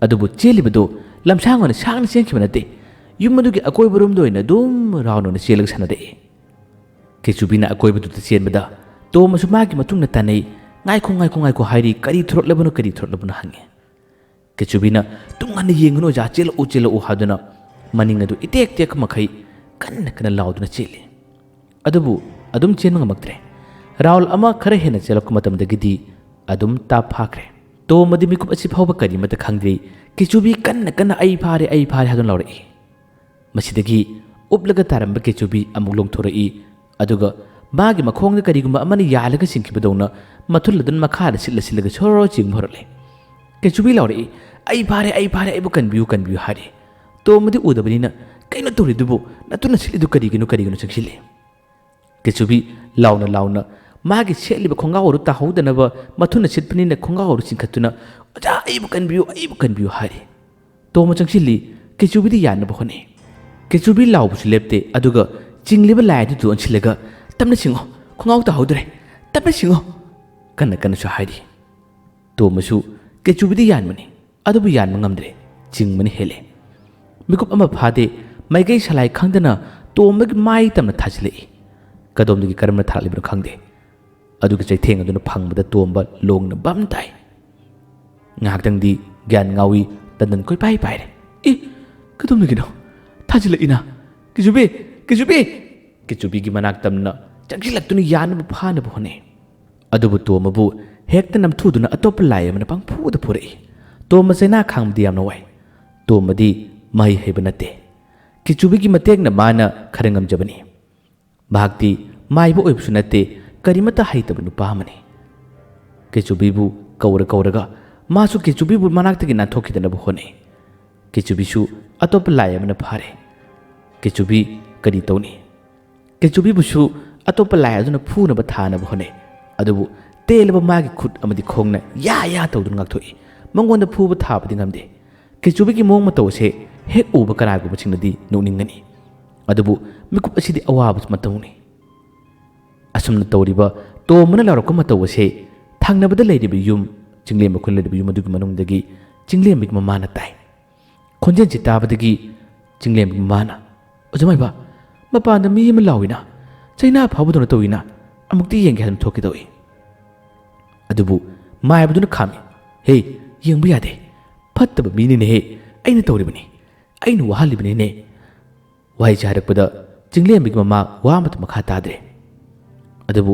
ꯑꯗꯨꯕꯨ ꯆꯦꯜꯂꯤꯕꯗꯨ ꯂꯝꯁꯥꯡ ꯑꯣꯏꯅ ꯁꯥꯡꯅ ꯆꯦꯟꯈꯤꯕ ꯅꯠꯇꯦ꯫ ꯌꯨꯝ ꯑꯗꯨꯒꯤ ꯑꯀꯣꯏꯕꯔꯣꯝꯗ ꯑꯣꯏꯅ ꯑꯗꯨꯝ ꯔꯥꯎꯟ ꯑꯣꯏꯅ ꯆꯦꯜꯂꯒ ꯁꯥꯟꯅꯔꯛꯏ꯫ ꯀꯦꯆꯨꯕꯤꯅ ꯑꯀꯣꯏꯕꯗꯨꯗ ꯆꯦꯟꯕꯗ ꯇꯣꯝꯕꯁꯨ ꯃꯥꯒꯤ ꯃꯇꯨꯡꯗ ꯇꯥꯟꯅꯩ꯫ "ꯉꯥꯏꯈꯣ, ꯉꯥꯏꯈꯣ, ꯉꯥꯏꯈꯣ" ꯍꯥꯏꯔꯤ꯫ "ꯀꯔꯤ ꯊꯣꯔꯛꯂꯕꯅꯣ, ꯀꯔꯤ ꯊꯣꯔꯛꯂꯕꯅꯣ?" ꯍꯪꯉꯤ꯫ ꯀꯦꯆꯨꯕꯤꯅ "ꯇꯨꯡ ꯍꯟꯅ ꯌꯦꯡꯒꯅꯨ ꯑꯣꯖꯥ, ꯆꯦꯜꯂꯛꯎ, ꯆꯦꯜꯂꯛꯎ" ꯍꯥꯏꯗꯨꯅ ꯃꯅꯤꯡ ꯑꯗꯨ ꯏꯇꯦꯛ ꯇꯦꯛꯄ ꯃꯈꯩ ꯀꯟꯅ ꯀꯟꯅ ꯂꯥꯎꯗꯨꯅ ꯆꯦꯜꯂꯤ꯫ ꯑꯗꯨꯕꯨ ꯑꯗꯨꯝ ꯆꯦꯟꯕ ꯉꯝꯃꯛꯇ꯭ꯔꯦ꯫ ꯔꯥꯎꯟ ꯑꯃ ꯈꯔ ꯍꯦꯟꯅ ꯆꯦꯜꯂꯛꯄ ꯃꯇꯝꯗꯒꯤꯗꯤ ꯑꯗꯨꯝ ꯇꯥꯞ ꯐꯥꯈ꯭ꯔꯦ꯫ ꯇꯣꯝꯕꯗꯤ ꯃꯤꯀꯨꯞ ꯑꯁꯤ ꯐꯥꯎꯕ ꯀꯔꯤꯃꯠꯇ ꯈꯪꯗ꯭ꯔꯤ꯫ ꯀꯦꯆꯨꯕꯤ ꯀꯟꯅ ꯀꯟꯅ "ꯑꯩ ꯐꯥꯔꯦ, ꯑꯩ ꯐꯥꯔꯦ" ꯍꯥꯏꯗꯨꯅ ꯂꯥꯎꯔꯛꯏ꯫ ꯃꯁꯤꯗꯒꯤ ꯎꯞꯂꯒ ꯇꯥꯔꯝꯕ ꯀꯦꯆꯨꯕꯤ ꯑꯃꯨꯛ ꯂꯣꯡꯊꯣꯔꯛꯏ꯫ ꯑꯗꯨꯒ ꯃꯥꯒꯤ ꯃꯈꯣꯡꯗ ꯀꯔꯤꯒꯨꯝꯕ ꯑꯃꯅ ꯌꯥꯜꯂꯒ ꯆꯤꯡꯈꯤꯕꯗꯧꯅ ꯃꯊꯨꯜ ꯑꯗꯨꯅ ꯃꯈꯥꯗ ꯁꯤꯠꯂ ꯁꯤꯠꯂꯒ ꯁꯣꯔꯣ ꯆꯤꯡꯕ ꯍꯧꯔꯛꯂꯦ꯫ ꯀꯦꯆꯨꯕꯤ ꯂꯥꯎꯔꯛꯏ, "ꯑꯩ ꯐꯥꯔꯦ, ꯑꯩ ꯐꯥꯔꯦ, ꯑꯩꯕꯨ ꯀꯟꯕꯤꯌꯨ, ꯀꯟꯕꯤꯌꯨ" ꯍꯥꯏꯔꯤ꯫ ꯇꯣꯝꯕꯗꯤ ꯎꯗꯕꯅꯤꯅ "ꯀꯩꯅꯣ ꯇꯧꯔꯤꯗꯨꯕꯨ? ꯅꯇꯨꯅ ꯁꯤꯠꯂꯤꯗꯨ ꯀꯔꯤꯒꯤꯅꯣ, ꯀꯔꯤꯒꯤꯅꯣ?" ꯆꯪꯁꯤꯜꯂꯤ꯫ ꯀꯦꯆꯨꯕꯤ ꯂꯥꯎꯅ ꯂꯥꯎꯅ ꯃꯥꯒꯤ ꯁꯦꯠꯂꯤꯕ ꯈꯣꯡꯒꯥꯎ ꯑꯗꯨ ꯇꯥꯍꯧꯗꯅꯕ ꯃꯊꯨꯟꯅ ꯁꯤꯠꯄꯅꯤꯅ ꯈꯣꯡꯒꯥꯎ ꯑꯗꯨ ꯆꯤꯡꯈꯠꯇꯨꯅ, "ꯑꯣꯖꯥ, ꯑꯩꯕꯨ ꯀꯟꯕꯤꯌꯨ, ꯑꯩꯕꯨ ꯀꯟꯕꯤꯌꯨ" ꯍꯥꯏꯔꯤ꯫ ꯇꯣꯝꯕ ꯆꯪꯁꯤꯜꯂꯤ꯫ ꯀꯦꯆꯨꯕꯤꯗꯤ ꯌꯥꯟꯅꯕ ꯍꯣꯠꯅꯩ꯫ ꯀꯦꯆꯨꯕꯤ ꯂꯥꯎꯕꯁꯨ ꯂꯦꯞꯇꯦ, ꯑꯗꯨꯒ ꯆꯤꯡꯂꯤꯕ ꯂꯥꯏ ꯑꯗꯨꯗ ꯑꯣꯟꯁꯤꯜꯂꯒ, "ꯇꯞꯅ ꯆꯤꯡꯉꯣ, ꯈꯣꯡꯒꯥꯎ ꯇꯥꯍꯧꯗ꯭ꯔꯦ, ꯇꯞꯅ ꯆꯤꯡꯉꯣ" ꯀꯟꯅ ꯀꯟꯅꯁꯨ ꯍꯥꯏꯔꯤ꯫ ꯇꯣꯝꯕꯁꯨ ꯀꯦꯆꯨꯕꯤꯗꯤ ꯌꯥꯟꯕꯅꯤ, ꯑꯗꯨꯕꯨ ꯌꯥꯟꯕ ꯉꯝꯗ꯭ꯔꯦ, ꯆꯤꯡꯕꯅ ꯍꯦꯜꯂꯦ꯫ ꯃꯤꯀꯨꯞ ꯑꯃ ꯐꯥꯗꯦ, ꯃꯥꯏꯀꯩ ꯁꯂꯥꯏ ꯈꯪꯗꯅ ꯇꯣꯝꯕꯒꯤ ꯃꯥꯏ ꯇꯝꯅ ꯊꯥꯖꯤꯜꯂꯛꯏ꯫ ꯀꯗꯣꯝꯗꯒꯤ ꯀꯔꯝꯅ ꯊꯥꯔꯛꯂꯤꯕꯅꯣ ꯈꯪꯗꯦ꯫ ꯑꯗꯨꯒꯤ ꯆꯩꯊꯦꯡ ꯑꯗꯨꯅ ꯐꯪꯕꯗ ꯇꯣꯝꯕ ꯂꯣꯡꯅ ꯕꯝ ꯇꯥꯏ꯫ ꯉꯥꯏꯍꯥꯛꯇꯪꯗꯤ ꯒ꯭ꯌꯥꯟ ꯉꯥꯎꯏ, ꯇꯟꯗꯟ ꯀꯣꯏꯄꯥꯏ ꯄꯥꯏꯔꯦ꯫ "ꯏ, ꯀꯗꯣꯝꯗꯒꯤꯅꯣ? ꯊꯥꯖꯤꯜꯂꯛꯏꯅ꯫ "ꯀꯤꯆꯨꯕꯤ! ꯀꯤꯆꯨꯕꯤ!" ꯀꯤꯆꯨꯕꯤꯒꯤ ꯃꯅꯥꯛ ꯇꯝꯅ ꯆꯪꯁꯤꯜꯂꯛꯇꯨꯅ ꯌꯥꯅꯕ ꯐꯥꯅꯕ ꯍꯣꯠꯅꯩ꯫ ꯑꯗꯨꯕꯨ ꯇꯣꯝꯕꯕꯨ ꯍꯦꯛꯇ ꯅꯝꯊꯨꯗꯨꯅ ꯑꯇꯣꯞꯄ ꯂꯥꯏ ꯑꯃꯅ ꯄꯪꯐꯨꯗ ꯐꯨꯔꯛꯏ꯫ ꯇꯣꯝꯕ ꯆꯩꯅꯥ ꯈꯥꯡꯕꯗꯤ ꯌꯥꯝꯅ ꯋꯥꯏ꯫ ꯇꯣꯝꯕꯗꯤ ꯃꯍꯩ ꯍꯩꯕ ꯅꯠꯇꯦ꯫ ꯀꯤꯆꯨꯕꯤꯒꯤ ꯃꯇꯦꯡꯅ ꯃꯥꯅ ꯈꯔ ꯉꯝꯖꯕꯅꯤ꯫ ꯃꯍꯥꯛꯇꯤ ꯃꯥꯏꯕ ꯑꯣꯏꯕꯁꯨ ꯅꯠꯇꯦ, ꯀꯔꯤꯃꯠꯇ ꯍꯩꯇꯕ ꯅꯨꯄꯥ ꯑꯃꯅꯤ꯫ ꯀꯤꯆꯨꯕꯤꯕꯨ ꯀꯧꯔ ꯀꯧꯔꯒ ꯃꯥꯁꯨ ꯀꯤꯆꯨꯕꯤꯕꯨ ꯃꯅꯥꯛꯇꯒꯤ ꯅꯥꯟꯊꯣꯛꯈꯤꯗꯅꯕ ꯍꯣꯠꯅꯩ꯫ ꯀꯤꯆꯨꯕꯤꯁꯨ ꯑꯇꯣꯞꯄ ꯂꯥꯏ ꯑꯃꯅ ꯐꯥꯔꯦ꯫ ꯀꯤꯆꯨꯕꯤ ꯀꯔꯤ ꯇꯧꯅꯤ? ꯀꯤꯆꯨꯕꯤꯕꯨꯁꯨ ꯑꯇꯣꯞꯄ ꯂꯥꯏ ꯑꯗꯨꯅ ꯐꯨꯅꯕ ꯊꯥꯅꯕ ꯍꯣꯠꯅꯩ꯫ ꯑꯗꯨꯕꯨ ꯇꯦꯜꯂꯕ ꯃꯥꯒꯤ ꯈꯨꯠ ꯑꯃꯗꯤ ꯈꯣꯡꯅ ꯌꯥ ꯌꯥ ꯇꯧꯗꯨꯅ ꯉꯥꯛꯊꯣꯛꯏ꯫ ꯃꯉꯣꯟꯗ ꯐꯨꯕ ꯊꯥꯕꯗꯤ ꯉꯝꯗꯦ꯫ ꯀꯤꯆꯨꯕꯤꯒꯤ ꯃꯑꯣꯡ ꯃꯇꯧ ꯑꯁꯦ ꯍꯦꯛ ꯎꯕ ꯀꯅꯥꯒꯨꯝꯕꯁꯤꯡꯅꯗꯤ ꯅꯣꯛꯅꯤꯡꯒꯅꯤ꯫ ꯑꯗꯨꯕꯨ ꯃꯤꯀꯨꯞ ꯑꯁꯤꯗꯤ ꯑꯋꯥꯕ ꯃꯇꯧꯅꯤ꯫ ꯑꯁꯨꯝꯅ ꯇꯧꯔꯤꯕ ꯇꯣꯝꯕꯅ ꯂꯥꯎꯔꯛꯄ ꯃꯇꯧ ꯑꯁꯦ ꯊꯪꯅꯕꯗ ꯂꯩꯔꯤꯕ ꯌꯨꯝ, ꯆꯤꯡꯂꯦꯝꯕ ꯈꯨꯟ ꯂꯩꯔꯤꯕ ꯌꯨꯝ ꯑꯗꯨꯒꯤ ꯃꯅꯨꯡꯗꯒꯤ ꯆꯤꯡꯂꯦꯝꯕꯒꯤ ꯃꯃꯥꯅ ꯇꯥꯏ꯫ ꯈꯣꯟꯖꯦꯜꯁꯤ ꯇꯥꯕꯗꯒꯤ ꯆꯤꯡꯂꯦꯝꯕꯒꯤ ꯃꯃꯥꯅ, "ꯑꯣꯖꯥ ꯃꯥꯏꯕ, ꯃꯄꯥꯟꯗ ꯃꯤ ꯑꯃ ꯂꯥꯎꯏꯅ, ꯆꯩꯅꯥ ꯐꯥꯎꯕꯗꯧꯅ ꯇꯧꯏꯅ, ꯑꯃꯨꯛꯇꯤ ꯌꯦꯡꯒꯦ" ꯍꯥꯏꯗꯨꯅ ꯊꯣꯛꯀꯦ ꯇꯧꯏ꯫ ꯑꯗꯨꯕꯨ ꯃꯥꯏꯕꯗꯨꯅ ꯈꯥꯝꯃꯤ꯫ "ꯍꯦ, ꯌꯦꯡꯕ ꯌꯥꯗꯦ꯫ ꯐꯠꯇꯕ ꯃꯤꯅꯤꯅꯦꯍꯦ꯫ ꯑꯩꯅ ꯇꯧꯔꯤꯕꯅꯤ꯫ ꯑꯩꯅ ꯋꯥꯍꯜꯂꯤꯕꯅꯤꯅꯦ"꯫ ꯋꯥꯍꯩꯁꯤ ꯍꯥꯏꯔꯛꯄꯗ ꯆꯤꯡꯂꯦꯝꯕꯒꯤ ꯃꯃꯥ ꯋꯥ ꯑꯃꯠꯇ ꯃꯈꯥ ꯇꯥꯗ꯭ꯔꯦ꯫ ꯑꯗꯨꯕꯨ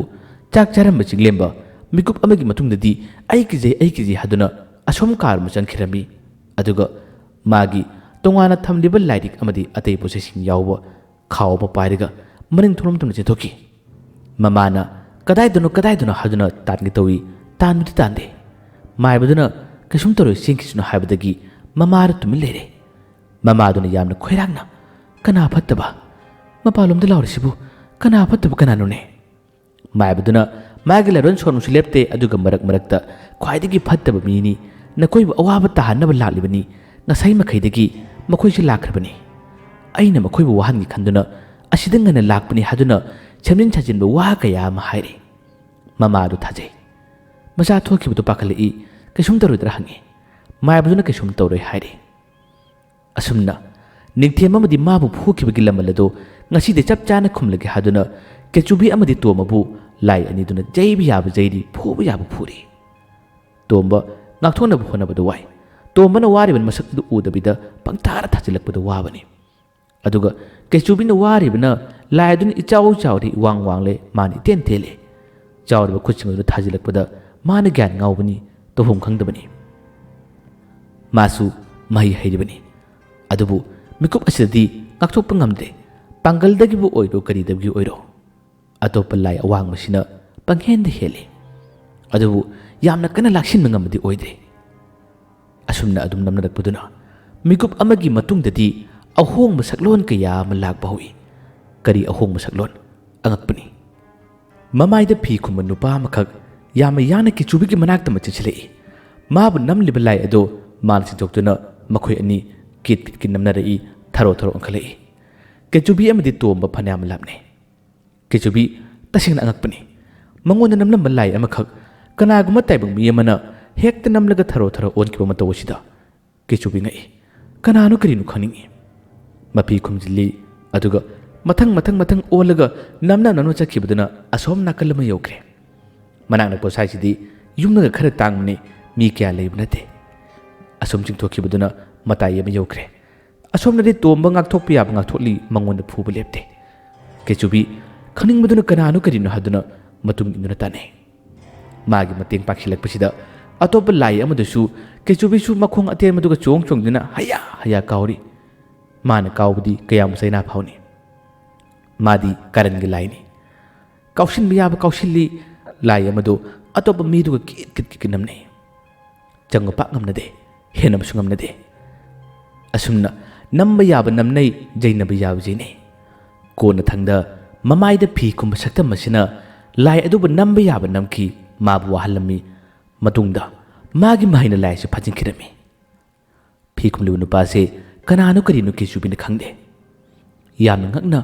ꯆꯥꯛ ꯆꯥꯔꯝꯕ ꯆꯤꯡꯂꯦꯝꯕ ꯃꯤꯀꯨꯞ ꯑꯃꯒꯤ ꯃꯇꯨꯡꯗꯗꯤ "ꯑꯩ ꯀꯤꯖꯩ, ꯑꯩ ꯀꯤꯖꯩ" ꯍꯥꯏꯗꯨꯅ ꯑꯁꯣꯝ ꯀꯥ ꯑꯃ ꯆꯪꯈꯤꯔꯝꯃꯤ꯫ ꯑꯗꯨꯒ ꯃꯥꯒꯤ ꯇꯣꯉꯥꯟꯅ ꯊꯝꯂꯤꯕ ꯂꯥꯏꯔꯤꯛ ꯑꯃꯗꯤ ꯑꯇꯩ ꯄꯣꯠꯆꯩꯁꯤꯡ ꯌꯥꯎꯕ ꯈꯥꯎ ꯑꯃ ꯄꯥꯏꯔꯒ ꯃꯅꯤꯡ ꯊꯣꯡꯂꯣꯝ ꯇꯝꯅ ꯆꯦꯟꯊꯣꯛꯈꯤ꯫ ꯃꯃꯥꯅ "ꯀꯗꯥꯏꯗꯅꯣ, ꯀꯗꯥꯏꯗꯅꯣ?" ꯍꯥꯏꯗꯨꯅ ꯇꯥꯟꯒꯦ ꯇꯧꯏ꯫ ꯇꯥꯟꯕꯗꯤ ꯇꯥꯟꯗꯦ꯫ ꯃꯥꯏꯕꯗꯨꯅ "ꯀꯩꯁꯨꯝ ꯇꯧꯔꯣꯏ, ꯆꯦꯟꯈꯤꯁꯅꯨ" ꯍꯥꯏꯕꯗꯒꯤ ꯃꯃꯥꯗꯨ ꯇꯨꯃꯤꯟ ꯂꯩꯔꯦ꯫ ꯃꯃꯥꯗꯨꯅ ꯌꯥꯝꯅ ꯈꯣꯏꯔꯥꯡꯅ, "ꯀꯅꯥ ꯐꯠꯇꯕ? ꯃꯄꯥꯟꯂꯣꯝꯗ ꯂꯥꯎꯔꯤꯁꯤꯕꯨ ꯀꯅꯥ ꯐꯠꯇꯕ ꯀꯅꯥꯅꯣꯅꯦ?" ꯃꯥꯏꯕꯗꯨꯅ ꯃꯥꯒꯤ ꯂꯥꯏꯔꯣꯟ ꯁꯣꯟꯕꯁꯨ ꯂꯦꯞꯇꯦ, ꯑꯗꯨꯒ ꯃꯔꯛ ꯃꯔꯛꯇ "ꯈ꯭ꯋꯥꯏꯗꯒꯤ ꯐꯠꯇꯕ ꯃꯤꯅꯤ, ꯅꯈꯣꯏꯕꯨ ꯑꯋꯥꯕ ꯇꯥꯍꯟꯅꯕ ꯂꯥꯛꯂꯤꯕꯅꯤ, ꯉꯁꯥꯏ ꯃꯈꯩꯗꯒꯤ ꯃꯈꯣꯏꯁꯤ ꯂꯥꯛꯈ꯭ꯔꯕꯅꯤ꯫ ꯑꯩꯅ ꯃꯈꯣꯏꯕꯨ ꯋꯥꯍꯟꯒꯦ ꯈꯟꯗꯨꯅ ꯑꯁꯤꯗ ꯉꯟꯅ ꯂꯥꯛꯄꯅꯤ" ꯍꯥꯏꯗꯨꯅ ꯁꯦꯝꯖꯤꯟ ꯁꯥꯖꯤꯟꯕ ꯋꯥ ꯀꯌꯥ ꯑꯃ ꯍꯥꯏꯔꯤ꯫ ꯃꯃꯥꯗꯨ ꯊꯥꯖꯩ꯫ ꯃꯆꯥ ꯊꯣꯛꯈꯤꯕꯗꯨ ꯄꯥꯈꯠꯂꯛꯏ꯫ "ꯀꯩꯁꯨꯝ ꯇꯧꯔꯣꯏꯗ꯭ꯔꯥ?" ꯍꯪꯉꯤ꯫ ꯃꯥꯏꯕꯗꯨꯅ "ꯀꯩꯁꯨꯝ ꯇꯧꯔꯣꯏ" ꯍꯥꯏꯔꯤ꯫ ꯑꯁꯨꯝꯅ ꯅꯤꯡꯊꯦꯝ ꯑꯃꯗꯤ ꯃꯥꯕꯨ ꯐꯨꯈꯤꯕꯒꯤ ꯂꯃꯟ ꯑꯗꯨ ꯉꯁꯤꯗꯤ ꯆꯞ ꯆꯥꯅ ꯈꯨꯝꯂꯒꯦ ꯍꯥꯏꯗꯨꯅ ꯀꯦꯆꯨꯕꯤ ꯑꯃꯗꯤ ꯇꯣꯝꯕꯕꯨ ꯂꯥꯏ ꯑꯅꯤꯗꯨꯅ ꯌꯩꯕ ꯌꯥꯕ ꯌꯩꯔꯤ, ꯐꯨꯕ ꯌꯥꯕ ꯐꯨꯔꯤ꯫ ꯇꯣꯝꯕ ꯉꯥꯛꯊꯣꯛꯅꯕ ꯍꯣꯠꯅꯕꯗ ꯋꯥꯏ꯫ ꯇꯣꯝꯕꯅ ꯋꯥꯔꯤꯕ ꯃꯁꯛ ꯑꯗꯨ ꯎꯗꯕꯤꯗ ꯄꯪꯊꯥꯗ ꯊꯥꯖꯤꯜꯂꯛꯄꯗ ꯋꯥꯕꯅꯤ꯫ ꯑꯗꯨꯒ ꯀꯩꯆꯨꯕꯤꯅ ꯋꯥꯔꯤꯕꯅ ꯂꯥꯏ ꯑꯗꯨꯅ ꯏꯆꯥꯎ ꯆꯥꯎꯔꯤ, ꯏꯋꯥꯡ ꯋꯥꯡꯂꯦ, ꯃꯥꯅ ꯏꯇꯦꯟ ꯇꯦꯜꯂꯦ꯫ ꯆꯥꯎꯔꯕ ꯈꯨꯠꯁꯤꯡ ꯑꯗꯨꯅ ꯊꯥꯖꯤꯜꯂꯛꯄꯗ ꯃꯥꯅ ꯒ꯭ꯌꯥꯟ ꯉꯥꯎꯕꯅꯤ, ꯇꯧꯐꯝ ꯈꯪꯗꯕꯅꯤ꯫ ꯃꯥꯁꯨ ꯃꯍꯩ ꯍꯩꯔꯤꯕꯅꯤ, ꯑꯗꯨꯕꯨ ꯃꯤꯀꯨꯞ ꯑꯁꯤꯗꯗꯤ ꯉꯥꯛꯊꯣꯛꯄ ꯉꯝꯗ꯭ꯔꯦ꯫ ꯄꯥꯡꯒꯜꯗꯒꯤꯕꯨ ꯑꯣꯏꯔꯣ, ꯀꯔꯤꯗꯒꯤ ꯑꯣꯏꯔꯣ, ꯑꯇꯣꯞꯄ ꯂꯥꯏ ꯑꯋꯥꯡꯕꯁꯤꯅ ꯄꯪꯍꯦꯟꯗ ꯍꯦꯜꯂꯤ꯫ ꯑꯗꯨꯕꯨ ꯌꯥꯝꯅ ꯀꯟꯅ ꯂꯥꯛꯁꯤꯟꯕ ꯉꯝꯕꯗꯤ ꯑꯣꯏꯗ꯭ꯔꯦ꯫ ꯑꯁꯨꯝꯅ ꯑꯗꯨꯝ ꯅꯝꯅꯔꯛꯄꯗꯨꯅ ꯃꯤꯀꯨꯞ ꯑꯃꯒꯤ ꯃꯇꯨꯡꯗꯗꯤ ꯑꯍꯣꯡꯕ ꯁꯛꯂꯣꯟ ꯀꯌꯥ ꯑꯃ ꯂꯥꯛꯄ ꯍꯧꯏ꯫ ꯀꯔꯤ ꯑꯍꯣꯡꯕ ꯁꯛꯂꯣꯟ? ꯑꯉꯛꯄꯅꯤ꯫ ꯃꯃꯥꯏꯗ ꯐꯤ ꯈꯨꯝꯕ ꯅꯨꯄꯥ ꯑꯃꯈꯛ ꯌꯥꯝꯅ ꯌꯥꯡꯅ ꯀꯤꯆꯨꯕꯤꯒꯤ ꯃꯅꯥꯛꯇ ꯑꯃ ꯆꯦꯟꯁꯤꯜꯂꯛꯏ꯫ ꯃꯥꯕꯨ ꯅꯝꯂꯤꯕ ꯂꯥꯏ ꯑꯗꯨ ꯃꯥꯅ ꯆꯤꯡꯊꯣꯛꯇꯨꯅ ꯃꯈꯣꯏ ꯑꯅꯤ ꯀꯤꯠ ꯀꯤꯠ ꯀꯤꯠ ꯅꯝꯅꯔꯛꯏ, ꯊꯔꯣ ꯊꯔꯣ ꯑꯣꯟꯈꯠꯂꯛꯏ꯫ ꯀꯤꯆꯨꯕꯤ ꯑꯃꯗꯤ ꯇꯣꯝꯕ ꯐꯅꯌꯥꯝ ꯂꯥꯞꯅꯩ꯫ ꯀꯤꯆꯨꯕꯤ ꯇꯁꯦꯡꯅ ꯑꯉꯛꯄꯅꯤ꯫ ꯃꯉꯣꯟꯗ ꯅꯝꯂꯝꯕ ꯂꯥꯏ ꯑꯃꯈꯛ ꯀꯅꯥꯒꯨꯝꯕ ꯇꯥꯏꯕꯪ ꯃꯤ ꯑꯃꯅ ꯍꯦꯛꯇ ꯅꯝꯂꯒ ꯊꯔꯣ ꯊꯔꯣ ꯑꯣꯟꯈꯤꯕ ꯃꯇꯧ ꯑꯁꯤꯗ ꯀꯤꯆꯨꯕꯤ ꯉꯛꯏ꯫ ꯀꯅꯥꯅꯣ ꯀꯔꯤꯅꯣ ꯈꯪꯅꯤꯡꯏ꯫ ꯃꯐꯤ ꯈꯨꯝꯖꯤꯜꯂꯤ, ꯑꯗꯨꯒ ꯃꯊꯪ ꯃꯊꯪ ꯃꯊꯪ ꯑꯣꯜꯂꯒ ꯅꯝꯅ ꯅꯝꯅ ꯆꯠꯈꯤꯕꯗꯨꯅ ꯑꯁꯣꯝ ꯅꯥꯀꯜ ꯑꯃ ꯌꯧꯈ꯭ꯔꯦ꯫ ꯃꯅꯥꯛ ꯅꯛꯄ ꯁ꯭ꯋꯥꯏꯁꯤꯗꯤ ꯌꯨꯝꯅꯒ ꯈꯔ ꯇꯥꯡꯕꯅꯤ, ꯃꯤ ꯀꯌꯥ ꯂꯩꯕ ꯅꯠꯇꯦ꯫ ꯑꯁꯨꯝ ꯆꯤꯡꯊꯣꯛꯈꯤꯕꯗꯨꯅ ꯃꯇꯥꯏ ꯑꯃ ꯌꯧꯈ꯭ꯔꯦ꯫ ꯑꯁꯣꯝꯅꯗꯤ ꯇꯣꯝꯕ ꯉꯥꯛꯊꯣꯛꯄ ꯌꯥꯕ ꯉꯥꯛꯊꯣꯛꯂꯤ, ꯃꯉꯣꯟꯗ ꯐꯨꯕ ꯂꯦꯞꯇꯦ꯫ ꯀꯦꯆꯨꯕꯤ ꯈꯪꯅꯤꯡꯕꯗꯨꯅ ꯀꯅꯥꯅꯣ ꯀꯔꯤꯅꯣ ꯍꯥꯏꯗꯨꯅ ꯃꯇꯨꯡ ꯏꯟꯗꯨꯅ ꯇꯥꯟꯅꯩ꯫ ꯃꯥꯒꯤ ꯃꯇꯦꯡ ꯄꯥꯡꯁꯤꯜꯂꯛꯄꯁꯤꯗ ꯑꯇꯣꯞꯄ ꯂꯥꯏ ꯑꯃꯗꯨꯁꯨ ꯀꯦꯆꯨꯕꯤꯁꯨ ꯃꯈꯣꯡ ꯑꯇꯦꯟꯕꯗꯨꯒ ꯆꯣꯡ ꯆꯣꯡꯗꯨꯅ ꯍꯌꯥ ꯍꯌꯥ ꯀꯥꯎꯔꯤ꯫ ꯃꯥꯅ ꯀꯥꯎꯕꯗꯤ ꯀꯌꯥꯝ ꯆꯩꯅꯥ ꯐꯥꯎꯅꯤ꯫ ꯃꯥꯗꯤ ꯀꯥꯔꯟꯒꯤ ꯂꯥꯏꯅꯤ꯫ ꯀꯥꯎꯁꯤꯟꯕ ꯌꯥꯕ ꯀꯥꯎꯁꯤꯜꯂꯤ, ꯂꯥꯏ ꯑꯃꯗꯨ ꯑꯇꯣꯞꯄ ꯃꯤꯗꯨꯒ ꯀꯤꯠ ꯀꯤꯠ ꯀꯤꯠ ꯀꯤꯠ ꯅꯝꯅꯩ꯫ ꯆꯪꯕ ꯄꯥꯛ ꯉꯝꯅꯗꯦ, ꯍꯦꯟꯅꯕꯁꯨ ꯉꯝꯅꯗꯦ꯫ ꯑꯁꯨꯝꯅ ꯅꯝꯕ ꯌꯥꯕ ꯅꯝꯅꯩ, ꯌꯩꯅꯕ ꯌꯥꯕ ꯌꯩꯅꯩ꯫ ꯀꯣꯟꯅ ꯊꯪꯗ ꯃꯃꯥꯏꯗ ꯐꯤ ꯈꯨꯝꯕ ꯁꯛꯇꯝ ꯑꯁꯤꯅ ꯂꯥꯏ ꯑꯗꯨꯕꯨ ꯅꯝꯕ ꯌꯥꯕ ꯅꯝꯈꯤ, ꯃꯥꯕꯨ ꯋꯥꯍꯜꯂꯝꯃꯤ꯫ ꯃꯇꯨꯡꯗ ꯃꯥꯒꯤ ꯃꯍꯩꯅ ꯂꯥꯏ ꯑꯁꯤ ꯐꯥꯖꯤꯟꯈꯤꯔꯝꯃꯤ꯫ ꯐꯤ ꯈꯨꯝꯂꯤꯕ ꯅꯨꯄꯥꯁꯦ ꯀꯅꯥꯅꯣ ꯀꯔꯤꯅꯣ ꯀꯦꯆꯨꯕꯤꯅ ꯈꯪꯗꯦ꯫ ꯌꯥꯝꯅ ꯉꯛꯅ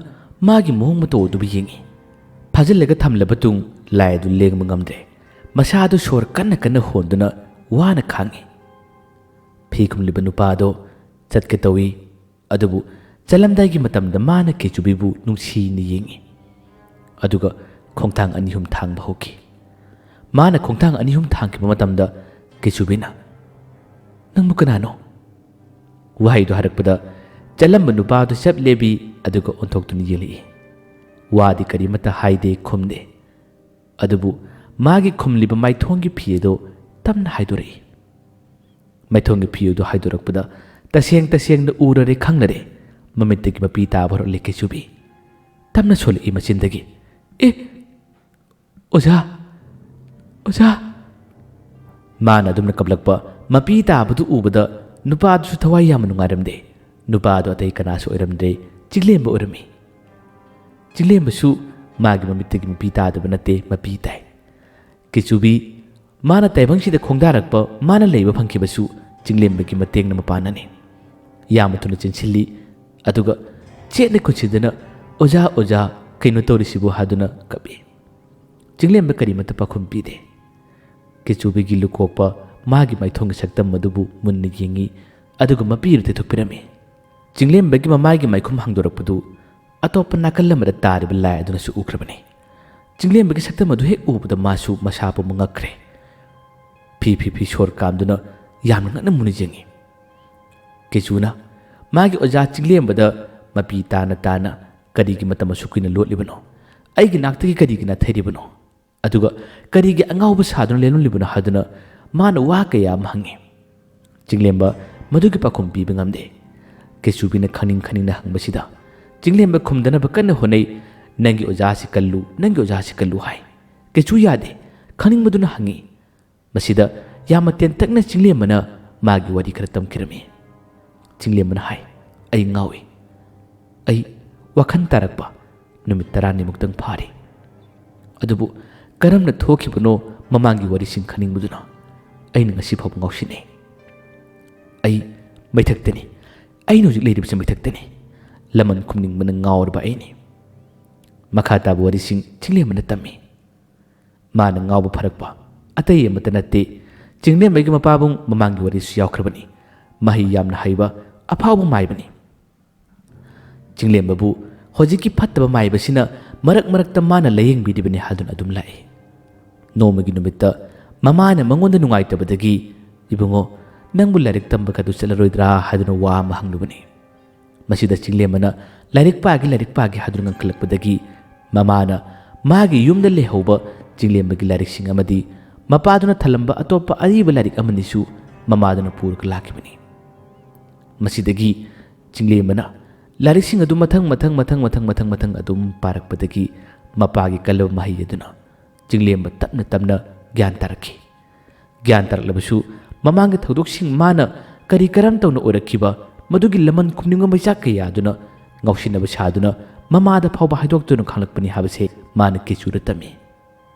ꯃꯥꯒꯤ ꯃꯑꯣꯡ ꯃꯇꯧ ꯑꯗꯨꯕꯨ ꯌꯦꯡꯏ꯫ ꯐꯥꯖꯤꯜꯂꯒ ꯊꯝꯂꯕ ꯇꯨꯡ ꯂꯥꯏ ꯑꯗꯨ ꯂꯦꯡꯕ ꯉꯝꯗ꯭ꯔꯦ꯫ ꯃꯁꯥꯗꯨ ꯁꯣꯔ ꯀꯟꯅ ꯀꯟꯅ ꯍꯣꯟꯗꯨꯅ ꯋꯥꯅ ꯈꯥꯡꯏ꯫ ꯐꯤ ꯈꯨꯝꯂꯤꯕ ꯅꯨꯄꯥ ꯑꯗꯣ ꯆꯠꯀꯦ ꯇꯧꯏ꯫ ꯑꯗꯨꯕꯨ ꯆꯠꯂꯝꯗꯥꯏꯒꯤ ꯃꯇꯝꯗ ꯃꯥꯅ ꯀꯦꯆꯨꯕꯤꯕꯨ ꯅꯨꯡꯁꯤꯅ ꯌꯦꯡꯏ꯫ ꯑꯗꯨꯒ ꯈꯣꯡꯊꯥꯡ ꯑꯅꯤ ꯑꯍꯨꯝ ꯊꯥꯡꯕ ꯍꯧꯈꯤ꯫ ꯃꯥꯅ ꯈꯣꯡꯊꯥꯡ ꯑꯅꯤ ꯑꯍꯨꯝ ꯊꯥꯡꯈꯤꯕ ꯃꯇꯝꯗ ꯀꯦꯆꯨꯕꯤꯅ, "ꯅꯪꯕꯨ ꯀꯅꯥꯅꯣ?" ꯋꯥꯍꯩꯗꯨ ꯍꯥꯏꯔꯛꯄꯗ ꯆꯠꯂꯝꯕ ꯅꯨꯄꯥꯗꯨ ꯆꯞ ꯂꯦꯞꯄꯤ, ꯑꯗꯨꯒ ꯑꯣꯟꯊꯣꯛꯇꯨꯅ ꯌꯦꯡꯂꯛꯏ꯫ ꯋꯥꯗꯤ ꯀꯔꯤꯃꯠꯇ ꯍꯥꯏꯗꯦ, ꯈꯨꯝꯗꯦ꯫ ꯑꯗꯨꯕꯨ ꯃꯥꯒꯤ ꯈꯨꯝꯂꯤꯕ ꯃꯥꯏꯊꯣꯡꯒꯤ ꯐꯤ ꯑꯗꯨ ꯇꯞꯅ ꯍꯥꯏꯗꯣꯔꯛꯏ꯫ ꯃꯥꯏꯊꯣꯡꯒꯤ ꯐꯤ ꯑꯗꯨ ꯍꯥꯏꯗꯣꯔꯛꯄꯗ ꯇꯁꯦꯡ ꯇꯁꯦꯡꯅ ꯎꯔꯔꯦ, ꯈꯪꯅꯔꯦ꯫ ꯃꯃꯤꯠꯇꯒꯤ ꯃꯄꯤ ꯇꯥꯕ ꯍꯧꯔꯛꯂꯦ ꯀꯩꯆꯨꯕꯤ꯫ ꯇꯞꯅ ꯁꯣꯜꯂꯛꯏ ꯃꯆꯤꯟꯗꯒꯤ, "ꯑꯦ, ꯑꯣꯖꯥ! ꯑꯣꯖꯥ!" ꯃꯥꯅ ꯑꯗꯨꯝꯅ ꯀꯞꯂꯛꯄ ꯃꯄꯤ ꯇꯥꯕꯗꯨ ꯎꯕꯗ ꯅꯨꯄꯥꯗꯨꯁꯨ ꯊꯋꯥꯏ ꯌꯥꯝꯅ ꯅꯨꯡꯉꯥꯏꯔꯝꯗꯦ꯫ ꯅꯨꯄꯥꯗꯨ ꯑꯇꯩ ꯀꯅꯥꯁꯨ ꯑꯣꯏꯔꯝꯗ꯭ꯔꯦ, ꯆꯤꯡꯂꯦꯝꯕ ꯑꯣꯏꯔꯝꯃꯤ꯫ ꯆꯤꯡꯂꯦꯝꯕꯁꯨ ꯃꯥꯒꯤ ꯃꯃꯤꯠꯇꯒꯤ ꯃꯄꯤ ꯇꯥꯗꯕ ꯅꯠꯇꯦ, ꯃꯄꯤ ꯇꯥꯏ꯫ ꯀꯩꯆꯨꯕꯤ ꯃꯥꯅ ꯇꯥꯏꯕꯪꯁꯤꯗ ꯈꯣꯡꯗꯥꯔꯛꯄ, ꯃꯥꯅ ꯂꯩꯕ ꯐꯪꯈꯤꯕꯁꯨ ꯆꯤꯡꯂꯦꯝꯕꯒꯤ ꯃꯇꯦꯡꯅ ꯃꯄꯥꯟꯅꯅꯤ꯫ ꯌꯥꯝꯅ ꯊꯨꯅ ꯆꯦꯟꯁꯤꯜꯂꯤ, ꯑꯗꯨꯒ ꯆꯦꯠꯅ ꯈꯨꯠꯁꯤꯗꯅ, "ꯑꯣꯖꯥ, ꯑꯣꯖꯥ, ꯀꯩꯅꯣ ꯇꯧꯔꯤꯁꯤꯕꯨ?" ꯍꯥꯏꯗꯨꯅ ꯀꯞꯏ꯫ ꯆꯤꯡꯂꯦꯝꯕ ꯀꯔꯤꯃꯠꯇ ꯄꯥꯎꯈꯨꯝ ꯄꯤꯗꯦ꯫ ꯀꯩꯆꯨꯕꯤꯒꯤ ꯂꯨꯀꯣꯛꯄ ꯃꯥꯒꯤ ꯃꯥꯏꯊꯣꯡꯒꯤ ꯁꯛꯇꯝ ꯑꯗꯨꯕꯨ ꯃꯨꯟꯅ ꯌꯦꯡꯏ, ꯑꯗꯨꯒ ꯃꯄꯤ ꯑꯗꯨ ꯇꯩꯊꯣꯛꯄꯤꯔꯝꯃꯤ꯫ ꯆꯤꯡꯂꯦꯝꯕꯒꯤ ꯃꯃꯥꯏꯒꯤ ꯃꯥꯏꯈꯨꯝ ꯍꯥꯡꯗꯣꯔꯛꯄꯗꯨ ꯑꯇꯣꯞꯄ ꯅꯥꯀꯜ ꯑꯃꯗ ꯇꯥꯔꯤꯕ ꯂꯥꯏ ꯑꯗꯨꯅꯁꯨ ꯎꯈ꯭ꯔꯕꯅꯤ꯫ ꯆꯤꯡꯂꯦꯝꯕꯒꯤ ꯁꯛꯇꯝ ꯑꯗꯨ ꯍꯦꯛ ꯎꯕꯗ ꯃꯥꯁꯨ ꯃꯁꯥ ꯄꯨꯝꯕ ꯉꯛꯈ꯭ꯔꯦ꯫ ꯐꯤ ꯐꯤ ꯐꯤ ꯁꯣꯔ ꯀꯥꯝꯗꯨꯅ ꯌꯥꯝꯅ ꯉꯛꯅ ꯃꯨꯟꯅ ꯌꯦꯡꯏ꯫ ꯀꯩꯆꯨꯅ ꯃꯥꯒꯤ ꯑꯣꯖꯥ ꯆꯤꯡꯂꯦꯝꯕꯗ ꯃꯄꯤ ꯇꯥꯅ ꯇꯥꯅ, "ꯀꯔꯤꯒꯤ ꯃꯇꯝ ꯑꯁꯨꯛ ꯀꯨꯏꯅ ꯂꯣꯠꯂꯤꯕꯅꯣ? ꯑꯩꯒꯤ ꯅꯥꯛꯇꯒꯤ ꯀꯔꯤꯒꯤ ꯅꯥꯊꯩꯔꯤꯕꯅꯣ? ꯑꯗꯨꯒ ꯀꯔꯤꯒꯤ ꯑꯉꯥꯎꯕ ꯁꯥꯗꯨꯅ ꯂꯦꯜꯂꯝꯂꯤꯕꯅꯣ?" ꯍꯥꯏꯗꯨꯅ ꯃꯥꯅ ꯋꯥ ꯀꯌꯥ ꯑꯃ ꯍꯪꯉꯤ꯫ ꯆꯤꯡꯂꯦꯝꯕ ꯃꯗꯨꯒꯤ ꯄꯥꯎꯈꯨꯝ ꯄꯤꯕ ꯉꯝꯗꯦ꯫ ꯀꯩꯆꯨꯕꯤꯅ ꯈꯪꯅꯤꯡ ꯈꯪꯅꯤꯡꯅ ꯍꯪꯕꯁꯤꯗ ꯆꯤꯡꯂꯦꯝꯕ ꯈꯨꯝꯗꯅꯕ ꯀꯟꯅ ꯍꯣꯠꯅꯩ꯫ "ꯅꯪꯒꯤ ꯑꯣꯖꯥꯁꯤ ꯀꯜꯂꯨ, ꯅꯪꯒꯤ ꯑꯣꯖꯥꯁꯤ ꯀꯜꯂꯨ" ꯍꯥꯏ꯫ ꯀꯩꯆꯨ ꯌꯥꯗꯦ, ꯈꯪꯅꯤꯡꯕꯗꯨꯅ ꯍꯪꯉꯤ꯫ ꯃꯁꯤꯗ ꯌꯥꯝꯅ ꯇꯦꯟꯇꯛꯅ ꯆꯤꯡꯂꯦꯝꯕꯅ ꯃꯥꯒꯤ ꯋꯥꯔꯤ ꯈꯔ ꯇꯝꯈꯤꯔꯝꯃꯤ꯫ ꯆꯤꯡꯂꯦꯝꯕꯅ ꯍꯥꯏ, "ꯑꯩ ꯉꯥꯎꯏ꯫ ꯑꯩ ꯋꯥꯈꯜ ꯇꯥꯔꯛꯄ ꯅꯨꯃꯤꯠ ꯇꯔꯥꯅꯤꯃꯨꯛꯇꯪ ꯐꯥꯔꯤ꯫ ꯑꯗꯨꯕꯨ ꯀꯔꯝꯅ ꯊꯣꯛꯈꯤꯕꯅꯣ ꯃꯃꯥꯡꯒꯤ ꯋꯥꯔꯤꯁꯤꯡ ꯈꯟꯅꯤꯡꯕꯗꯨꯅ ꯑꯩꯅ ꯉꯁꯤ ꯐꯥꯎꯕ ꯉꯥꯎꯁꯤꯟꯅꯩ꯫ ꯑꯩ ꯃꯩꯊꯛꯇꯅꯤ꯫ ꯑꯩꯅ ꯍꯧꯖꯤꯛ ꯂꯩꯔꯤꯕꯁꯤ ꯃꯩꯊꯛꯇꯅꯤ꯫ ꯂꯃꯟ ꯈꯨꯝꯅꯤꯡꯕꯅ ꯉꯥꯎꯔꯕ ꯑꯩꯅꯤ꯫" ꯃꯈꯥ ꯇꯥꯕ ꯋꯥꯔꯤꯁꯤꯡ ꯆꯤꯡꯂꯦꯝꯕꯅ ꯇꯝꯃꯤ꯫ ꯃꯥꯅ ꯉꯥꯎꯕ ꯐꯔꯛꯄ ꯑꯇꯩ ꯑꯃꯠꯇ ꯅꯠꯇꯦ, ꯆꯤꯡꯂꯦꯝꯕꯒꯤ ꯃꯄꯥꯕꯨꯡ ꯃꯃꯥꯡꯒꯤ ꯋꯥꯔꯤꯁꯨ ꯌꯥꯎꯈ꯭ꯔꯕꯅꯤ꯫ ꯃꯍꯩ ꯌꯥꯝꯅ ꯍꯩꯕ ꯑꯐꯥꯎꯕ ꯃꯥꯏꯕꯅꯤ꯫ ꯆꯤꯡꯂꯦꯝꯕꯕꯨ ꯍꯧꯖꯤꯛꯀꯤ ꯐꯠꯇꯕ ꯃꯥꯏꯕꯁꯤꯅ ꯃꯔꯛ ꯃꯔꯛꯇ ꯃꯥꯅ ꯂꯥꯌꯦꯡꯕꯤꯔꯤꯕꯅꯤ ꯍꯥꯏꯗꯨꯅ ꯑꯗꯨꯝ ꯂꯥꯛꯏ꯫ ꯅꯣꯡꯃꯒꯤ ꯅꯨꯃꯤꯠꯇ ꯃꯃꯥꯅ ꯃꯉꯣꯟꯗ ꯅꯨꯡꯉꯥꯏꯇꯕꯗꯒꯤ, "ꯏꯕꯨꯡꯉꯣ, ꯅꯪꯕꯨ ꯂꯥꯏꯔꯤꯛ ꯇꯝꯕꯒꯗꯨ ꯆꯠꯂꯔꯣꯏꯗ꯭ꯔꯥ?" ꯍꯥꯏꯗꯨꯅ ꯋꯥ ꯑꯃ ꯍꯪꯂꯨꯕꯅꯤ꯫ ꯃꯁꯤꯗ ꯆꯤꯡꯂꯦꯝꯕꯅ ꯂꯥꯏꯔꯤꯛ ꯄꯥꯒꯦ, ꯂꯥꯏꯔꯤꯛ ꯄꯥꯒꯦ ꯍꯥꯏꯗꯨꯅ ꯉꯪꯈꯠꯂꯛꯄꯗꯒꯤ ꯃꯃꯥꯅ ꯃꯥꯒꯤ ꯌꯨꯝꯗ ꯂꯩꯍꯧꯕ ꯆꯤꯡꯂꯦꯝꯕꯒꯤ ꯂꯥꯏꯔꯤꯛꯁꯤꯡ ꯑꯃꯗꯤ ꯃꯄꯥꯗꯨꯅ ꯊꯜꯂꯝꯕ ꯑꯇꯣꯞꯄ ꯑꯔꯤꯕ ꯂꯥꯏꯔꯤꯛ ꯑꯃꯅꯤꯁꯨ ꯃꯃꯥꯗꯨꯅ ꯄꯨꯔꯒ ꯂꯥꯛꯈꯤꯕꯅꯤ꯫ ꯃꯁꯤꯗꯒꯤ ꯆꯤꯡꯂꯦꯝꯕꯅ ꯂꯥꯏꯔꯤꯛꯁꯤꯡ ꯑꯗꯨ ꯃꯊꯪ ꯃꯊꯪ ꯃꯊꯪ ꯃꯊꯪ ꯃꯊꯪ ꯃꯊꯪ ꯑꯗꯨꯝ ꯄꯥꯔꯛꯄꯗꯒꯤ ꯃꯄꯥꯒꯤ ꯀꯜꯂꯕ ꯃꯍꯩ ꯑꯗꯨꯅ ꯆꯤꯡꯂꯦꯝꯕ ꯇꯞꯅ ꯇꯞꯅ ꯒ꯭ꯌꯥꯟ ꯇꯥꯔꯛꯈꯤ꯫ ꯒ꯭ꯌꯥꯟ ꯇꯥꯔꯛꯂꯕꯁꯨ ꯃꯃꯥꯡꯒꯤ ꯊꯧꯗꯣꯛꯁꯤꯡ ꯃꯥꯅ ꯀꯔꯤ ꯀꯔꯝ ꯇꯧꯅ ꯑꯣꯏꯔꯛꯈꯤꯕ, ꯃꯗꯨꯒꯤ ꯂꯃꯟ ꯈꯨꯝꯅꯤꯡꯕ ꯃꯩꯆꯥꯛ ꯀꯌꯥ ꯑꯗꯨꯅ ꯉꯥꯎꯁꯤꯟꯅꯕ ꯁꯥꯗꯨꯅ ꯃꯃꯥꯗ ꯐꯥꯎꯕ ꯍꯥꯏꯗꯣꯛꯇꯨꯅ ꯈꯪꯂꯛꯄꯅꯤ ꯍꯥꯏꯕꯁꯦ ꯃꯥꯅ ꯀꯦꯆꯨꯗ ꯇꯝꯃꯤ꯫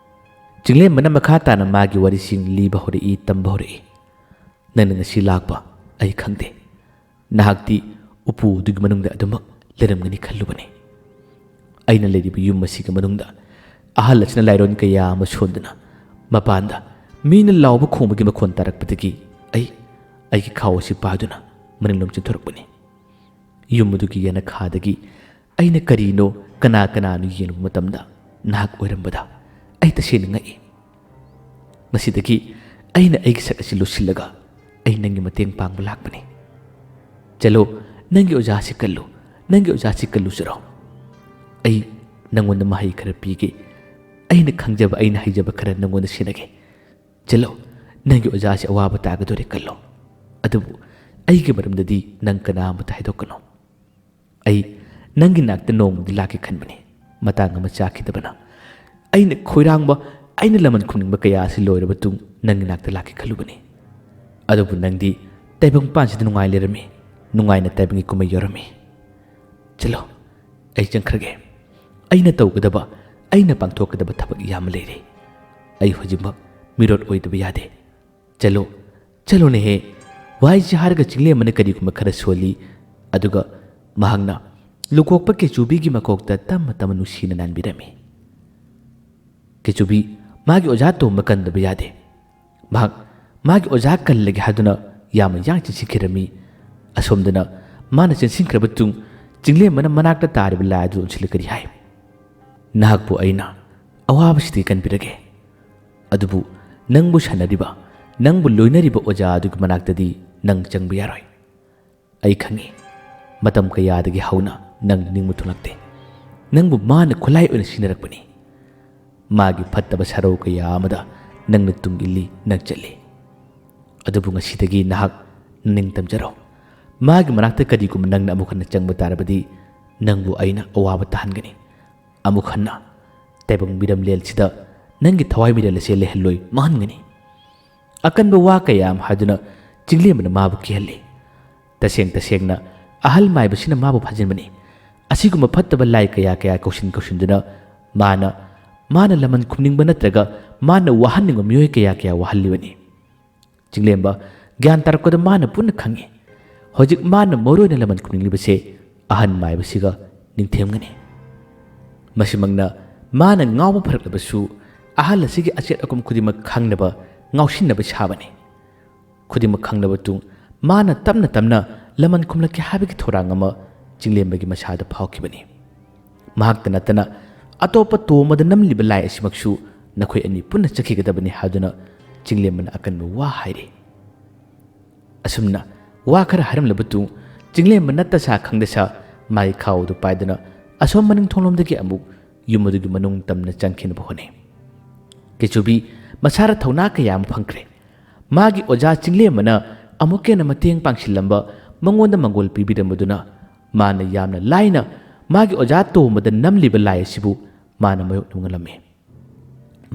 ꯆꯤꯡꯂꯦꯝꯕꯅ ꯃꯈꯥ ꯇꯥꯅ ꯃꯥꯒꯤ ꯋꯥꯔꯤꯁꯤꯡ ꯂꯤꯕ ꯍꯧꯔꯛꯏ, ꯇꯝꯕ ꯍꯧꯔꯛꯏ꯫ "ꯅꯪꯅ ꯉꯁꯤ ꯂꯥꯛꯄ ꯑꯩ ꯈꯪꯗꯦ꯫ ꯅꯍꯥꯛꯇꯤ ꯎꯄꯨ ꯑꯗꯨꯒꯤ ꯃꯅꯨꯡꯗ ꯑꯗꯨꯃꯛ ꯂꯩꯔꯝꯒꯅꯤ ꯈꯜꯂꯨꯕꯅꯤ꯫ ꯑꯩꯅ ꯂꯩꯔꯤꯕ ꯌꯨꯝ ꯑꯁꯤꯒꯤ ꯃꯅꯨꯡꯗ ꯑꯍꯜ ꯑꯁꯤꯅ ꯂꯥꯏꯔꯣꯟ ꯀꯌꯥ ꯑꯃ ꯁꯣꯟꯗꯨꯅ ꯃꯄꯥꯟꯗ ꯃꯤꯅ ꯂꯥꯎꯕ ꯈꯣꯡꯕꯒꯤ ꯃꯈꯣꯟ ꯇꯥꯔꯛꯄꯗꯒꯤ ꯑꯩ ꯑꯩꯒꯤ ꯈꯥꯎ ꯑꯁꯤ ꯄꯥꯏꯗꯨꯅ ꯃꯅꯤꯡꯂꯣꯝ ꯆꯦꯟꯊꯣꯔꯛꯄꯅꯤ꯫ ꯌꯨꯝ ꯑꯗꯨꯒꯤ ꯌꯦꯅꯈꯥꯗꯒꯤ ꯑꯩꯅ ꯀꯔꯤꯅꯣ, ꯀꯅꯥ ꯀꯅꯥꯅꯣ ꯌꯦꯡꯂꯨꯕ ꯃꯇꯝꯗ ꯅꯍꯥꯛ ꯑꯣꯏꯔꯝꯕꯗ ꯑꯩ ꯇꯁꯦꯡꯅ ꯉꯛꯏ꯫ ꯃꯁꯤꯗꯒꯤ ꯑꯩꯅ ꯑꯩꯒꯤ ꯁꯛ ꯑꯁꯤ ꯂꯨꯁꯤꯜꯂꯒ ꯑꯩ ꯅꯪꯒꯤ ꯃꯇꯦꯡ ꯄꯥꯡꯕ ꯂꯥꯛꯄꯅꯤ꯫ ꯆꯠꯂꯣ, ꯅꯪꯒꯤ ꯑꯣꯖꯥꯁꯤ ꯀꯜꯂꯨ, ꯅꯪꯒꯤ ꯑꯣꯖꯥꯁꯤ ꯀꯜꯂꯨ ꯆꯠꯂꯣ꯫ ꯑꯩ ꯅꯪꯉꯣꯟꯗ ꯃꯍꯩ ꯈꯔ ꯄꯤꯒꯦ꯫ ꯑꯩꯅ ꯈꯪꯖꯕ, ꯑꯩꯅ ꯍꯩꯖꯕ ꯈꯔ ꯅꯪꯉꯣꯟꯗ ꯁꯤꯟꯅꯒꯦ꯫ ꯆꯠꯂꯣ, ꯅꯪꯒꯤ ꯑꯣꯖꯥꯁꯤ ꯑꯋꯥꯕ ꯇꯥꯒꯗꯣꯔꯦ, ꯀꯜꯂꯣ꯫ ꯑꯗꯨꯕꯨ ꯑꯩꯒꯤ ꯃꯔꯝꯗꯗꯤ ꯅꯪ ꯀꯅꯥ ꯑꯃꯠꯇ ꯍꯥꯏꯗꯣꯛꯀꯅꯨ꯫ ꯑꯩ ꯅꯪꯒꯤ ꯅꯥꯛꯇ ꯅꯣꯡꯃꯗꯤ ꯂꯥꯛꯀꯦ ꯈꯟꯕꯅꯤ, ꯃꯇꯥꯡ ꯑꯃ ꯆꯥꯈꯤꯗꯕꯅ꯫ ꯑꯩꯅ ꯈꯣꯏꯔꯥꯡꯕ, ꯑꯩꯅ ꯂꯃꯟ ꯈꯨꯝꯅꯤꯡꯕ ꯀꯌꯥ ꯑꯁꯤ ꯂꯣꯏꯔꯕ ꯇꯨꯡ ꯅꯪꯒꯤ ꯅꯥꯛꯇ ꯂꯥꯛꯀꯦ ꯈꯜꯂꯨꯕꯅꯤ꯫ ꯑꯗꯨꯕꯨ ꯅꯪꯗꯤ ꯇꯥꯏꯕꯪ ꯄꯥꯟꯁꯤꯗ ꯅꯨꯡꯉꯥꯏ ꯂꯩꯔꯝꯃꯤ, ꯅꯨꯡꯉꯥꯏꯅ ꯇꯥꯏꯕꯪꯒꯤ ꯀꯨꯝꯍꯩ ꯌꯧꯔꯝꯃꯤ꯫ ꯆꯠꯂꯣ, ꯑꯩ ꯆꯪꯈ꯭ꯔꯒꯦ꯫ ꯑꯩꯅ ꯇꯧꯒꯗꯕ, ꯑꯩꯅ ꯄꯥꯡꯊꯣꯛꯀꯗꯕ ꯊꯕꯛ ꯌꯥꯝꯅ ꯂꯩꯔꯤ꯫ ꯑꯩ ꯍꯧꯖꯤꯛꯃꯛ ꯃꯤꯔꯣꯠ ꯑꯣꯏꯗꯕ ꯌꯥꯗꯦ꯫ ꯆꯠꯂꯣ, ꯆꯠꯂꯣꯅꯦꯍꯦ꯫ ꯋꯥꯍꯩꯁꯤ ꯍꯥꯏꯔꯒ ꯆꯤꯡꯂꯦꯝꯕꯅ ꯀꯔꯤꯒꯨꯝꯕ ꯈꯔ ꯁꯣꯜꯂꯤ, ꯑꯗꯨꯒ ꯃꯍꯥꯛꯅ ꯂꯨꯀꯣꯛꯄ ꯀꯦꯆꯨꯕꯤꯒꯤ ꯃꯀꯣꯛꯇ ꯇꯞꯅ ꯇꯞꯅ ꯅꯨꯡꯁꯤꯅ ꯅꯥꯟꯕꯤꯔꯝꯃꯤ꯫ ꯀꯦꯆꯨꯕꯤ ꯃꯥꯒꯤ ꯑꯣꯖꯥ ꯇꯣꯝꯕ ꯀꯟꯗꯕ ꯌꯥꯗꯦ꯫ ꯃꯍꯥꯛ ꯃꯥꯒꯤ ꯑꯣꯖꯥ ꯀꯜꯂꯒꯦ ꯍꯥꯏꯗꯨꯅ ꯌꯥꯝꯅ ꯌꯥꯡꯅ ꯆꯦꯟꯁꯤꯟꯈꯤꯔꯝꯃꯤ꯫ ꯑꯁꯣꯝꯗꯅ ꯃꯥꯅ ꯆꯦꯟꯁꯤꯟꯈ꯭ꯔꯕ ꯇꯨꯡ ꯆꯤꯡꯂꯦꯝꯕꯅ ꯃꯅꯥꯛꯇ ꯇꯥꯔꯤꯕ ꯂꯥꯏ ꯑꯗꯨ ꯑꯣꯟꯁꯤꯜꯂ ꯀꯔꯤ ꯍꯥꯏ? "ꯅꯍꯥꯛꯄꯨ ꯑꯩꯅ ꯑꯋꯥꯕꯁꯤꯗꯒꯤ ꯀꯟꯕꯤꯔꯒꯦ꯫ ꯑꯗꯨꯕꯨ ꯅꯪꯕꯨ ꯁꯥꯟꯅꯔꯤꯕ, ꯅꯪꯕꯨ ꯂꯣꯏꯅꯔꯤꯕ ꯑꯣꯖꯥ ꯑꯗꯨꯒꯤ ꯃꯅꯥꯛꯇꯗꯤ ꯅꯪ ꯆꯪꯕ ꯌꯥꯔꯣꯏ꯫ ꯑꯩ ꯈꯪꯏ, ꯃꯇꯝ ꯀꯌꯥꯗꯒꯤ ꯍꯧꯅ ꯅꯪ ꯅꯤꯡꯕ ꯊꯨꯡꯂꯛꯇꯦ꯫ ꯅꯪꯕꯨ ꯃꯥꯅ ꯈꯨꯠꯂꯥꯏ ꯑꯣꯏꯅ ꯁꯤꯖꯤꯟꯅꯔꯛꯄꯅꯤ꯫ ꯃꯥꯒꯤ ꯐꯠꯇꯕ ꯁꯔꯧ ꯀꯌꯥ ꯑꯃꯗ ꯅꯪꯅ ꯇꯨꯡ ꯏꯜꯂꯤ, ꯅꯪ ꯆꯠꯂꯤ꯫ ꯑꯗꯨꯕꯨ ꯉꯁꯤꯗꯒꯤ ꯅꯍꯥꯛ ꯅꯤꯡꯇꯝꯖꯔꯣ꯫ ꯃꯥꯒꯤ ꯃꯅꯥꯛꯇ ꯀꯔꯤꯒꯨꯝꯕ ꯅꯪꯅ ꯑꯃꯨꯛ ꯍꯟꯅ ꯆꯪꯕ ꯇꯥꯔꯕꯗꯤ, ꯅꯪꯕꯨ ꯑꯩꯅ ꯑꯋꯥꯕ ꯇꯥꯍꯟꯒꯅꯤ꯫ ꯑꯃꯨꯛ ꯍꯟꯅ ꯇꯥꯏꯕꯪ ꯃꯤꯔꯝꯂꯦꯟꯁꯤꯗ ꯅꯪꯒꯤ ꯊꯋꯥꯏ ꯃꯤꯔꯦꯜ ꯑꯁꯦ ꯂꯩꯍꯜꯂꯣꯏ, ꯃꯥꯡꯍꯟꯒꯅꯤ꯫ ꯑꯀꯟꯕ ꯋꯥ ꯀꯌꯥ ꯑꯃ ꯍꯥꯏꯗꯨꯅ ꯆꯤꯡꯂꯦꯝꯕꯅ ꯃꯥꯕꯨ ꯀꯤꯍꯜꯂꯤ꯫ ꯇꯁꯦꯡ ꯇꯁꯦꯡꯅ ꯑꯍꯜ ꯃꯥꯏꯕꯁꯤꯅ ꯃꯥꯕꯨ ꯐꯥꯖꯤꯟꯕꯅꯤ꯫ ꯑꯁꯤꯒꯨꯝꯕ ꯐꯠꯇꯕ ꯂꯥꯏ ꯀꯌꯥ ꯀꯌꯥ ꯀꯧꯁꯤꯟ ꯀꯧꯁꯤꯟꯗꯨꯅ ꯃꯥꯅ, ꯃꯥꯅ ꯂꯃꯟ ꯈꯨꯝꯅꯤꯡꯕ ꯅꯠꯇ꯭ꯔꯒ ꯃꯥꯅ ꯋꯥꯍꯟꯅꯤꯡꯕ ꯃꯤꯑꯣꯏ ꯀꯌꯥ ꯀꯌꯥ ꯋꯥꯍꯜꯂꯤꯕꯅꯤ꯫ ꯆꯤꯡꯂꯦꯝꯕ ꯒ꯭ꯌꯥꯟ ꯇꯥꯔꯛꯄꯗ ꯃꯥꯅ ꯄꯨꯟꯅ ꯈꯪꯏ꯫ ꯍꯧꯖꯤꯛ ꯃꯥꯅ ꯃꯔꯨ ꯑꯣꯏꯅ ꯂꯃꯟ ꯈꯨꯝꯅꯤꯡꯂꯤꯕꯁꯦ ꯑꯍꯟ ꯃꯥꯏꯕꯁꯤꯒ ꯅꯤꯡꯊꯦꯝꯒꯅꯤ꯫ ꯃꯁꯤꯃꯛꯅ ꯃꯥꯅ ꯉꯥꯎꯕ ꯐꯔꯛꯂꯕꯁꯨ, ꯑꯍꯜ ꯑꯁꯤꯒꯤ ꯑꯆꯦꯠ ꯑꯀꯨꯝ ꯈꯨꯗꯤꯡꯃꯛ ꯈꯪꯅꯕ ꯉꯥꯎꯁꯤꯟꯅꯕ ꯁꯥꯕꯅꯤ꯫ ꯈꯨꯗꯤꯡꯃꯛ ꯈꯪꯂꯕ ꯇꯨꯡ ꯃꯥꯅ ꯇꯞꯅ ꯇꯞꯅ ꯂꯃꯟ ꯈꯨꯝꯂꯛꯀꯦ ꯍꯥꯏꯕꯒꯤ ꯊꯧꯔꯥꯡ ꯑꯃ ꯆꯤꯡꯂꯦꯝꯕꯒꯤ ꯃꯁꯥꯗ ꯐꯥꯎꯈꯤꯕꯅꯤ꯫ ꯃꯍꯥꯛꯇ ꯅꯠꯇꯅ ꯑꯇꯣꯞꯄ ꯇꯣꯝꯕꯗ ꯅꯝꯂꯤꯕ ꯂꯥꯏ ꯑꯁꯤꯃꯛꯁꯨ ꯅꯈꯣꯏ ꯑꯅꯤ ꯄꯨꯟꯅ ꯆꯠꯈꯤꯒꯗꯕꯅꯤ ꯍꯥꯏꯗꯨꯅ ꯆꯤꯡꯂꯦꯝꯕꯅ ꯑꯀꯟꯕ ꯋꯥ ꯍꯥꯏꯔꯤ꯫ ꯑꯁꯨꯝꯅ ꯋꯥ ꯈꯔ ꯍꯥꯏꯔꯝꯂꯕ ꯇꯨꯡ ꯆꯤꯡꯂꯦꯝꯕꯅ ꯇꯁꯥ ꯈꯪꯗꯁꯥ ꯃꯥꯒꯤ ꯈꯥꯎ ꯑꯗꯨ ꯄꯥꯏꯗꯨꯅ ꯑꯁꯣꯝ ꯃꯅꯤꯡ ꯊꯣꯡꯂꯣꯝꯗꯒꯤ ꯑꯃꯨꯛ ꯌꯨꯝ ꯑꯗꯨꯒꯤ ꯃꯅꯨꯡ ꯇꯝꯅ ꯆꯪꯈꯤꯅꯕ ꯍꯣꯠꯅꯩ꯫ ꯀꯦꯆꯨꯕꯤ ꯃꯁꯥꯗ ꯊꯧꯅꯥ ꯀꯌꯥ ꯑꯃ ꯐꯪꯈ꯭ꯔꯦ꯫ ꯃꯥꯒꯤ ꯑꯣꯖꯥ ꯆꯤꯡꯂꯦꯝꯕꯅ ꯑꯃꯨꯛꯀ ꯍꯦꯟꯅ ꯃꯇꯦꯡ ꯄꯥꯡꯁꯤꯜꯂꯝꯕ, ꯃꯉꯣꯟꯗ ꯃꯪꯒꯣꯜ ꯄꯤꯕꯤꯔꯝꯕꯗꯨꯅ ꯃꯥꯅ ꯌꯥꯝꯅ ꯂꯥꯏꯅ ꯃꯥꯒꯤ ꯑꯣꯖꯥ ꯇꯣꯝꯕꯗ ꯅꯝꯂꯤꯕ ꯂꯥꯏ ꯑꯁꯤꯕꯨ ꯃꯥꯅ ꯃꯥꯌꯣꯛꯅꯕ ꯉꯝꯂꯝꯃꯤ꯫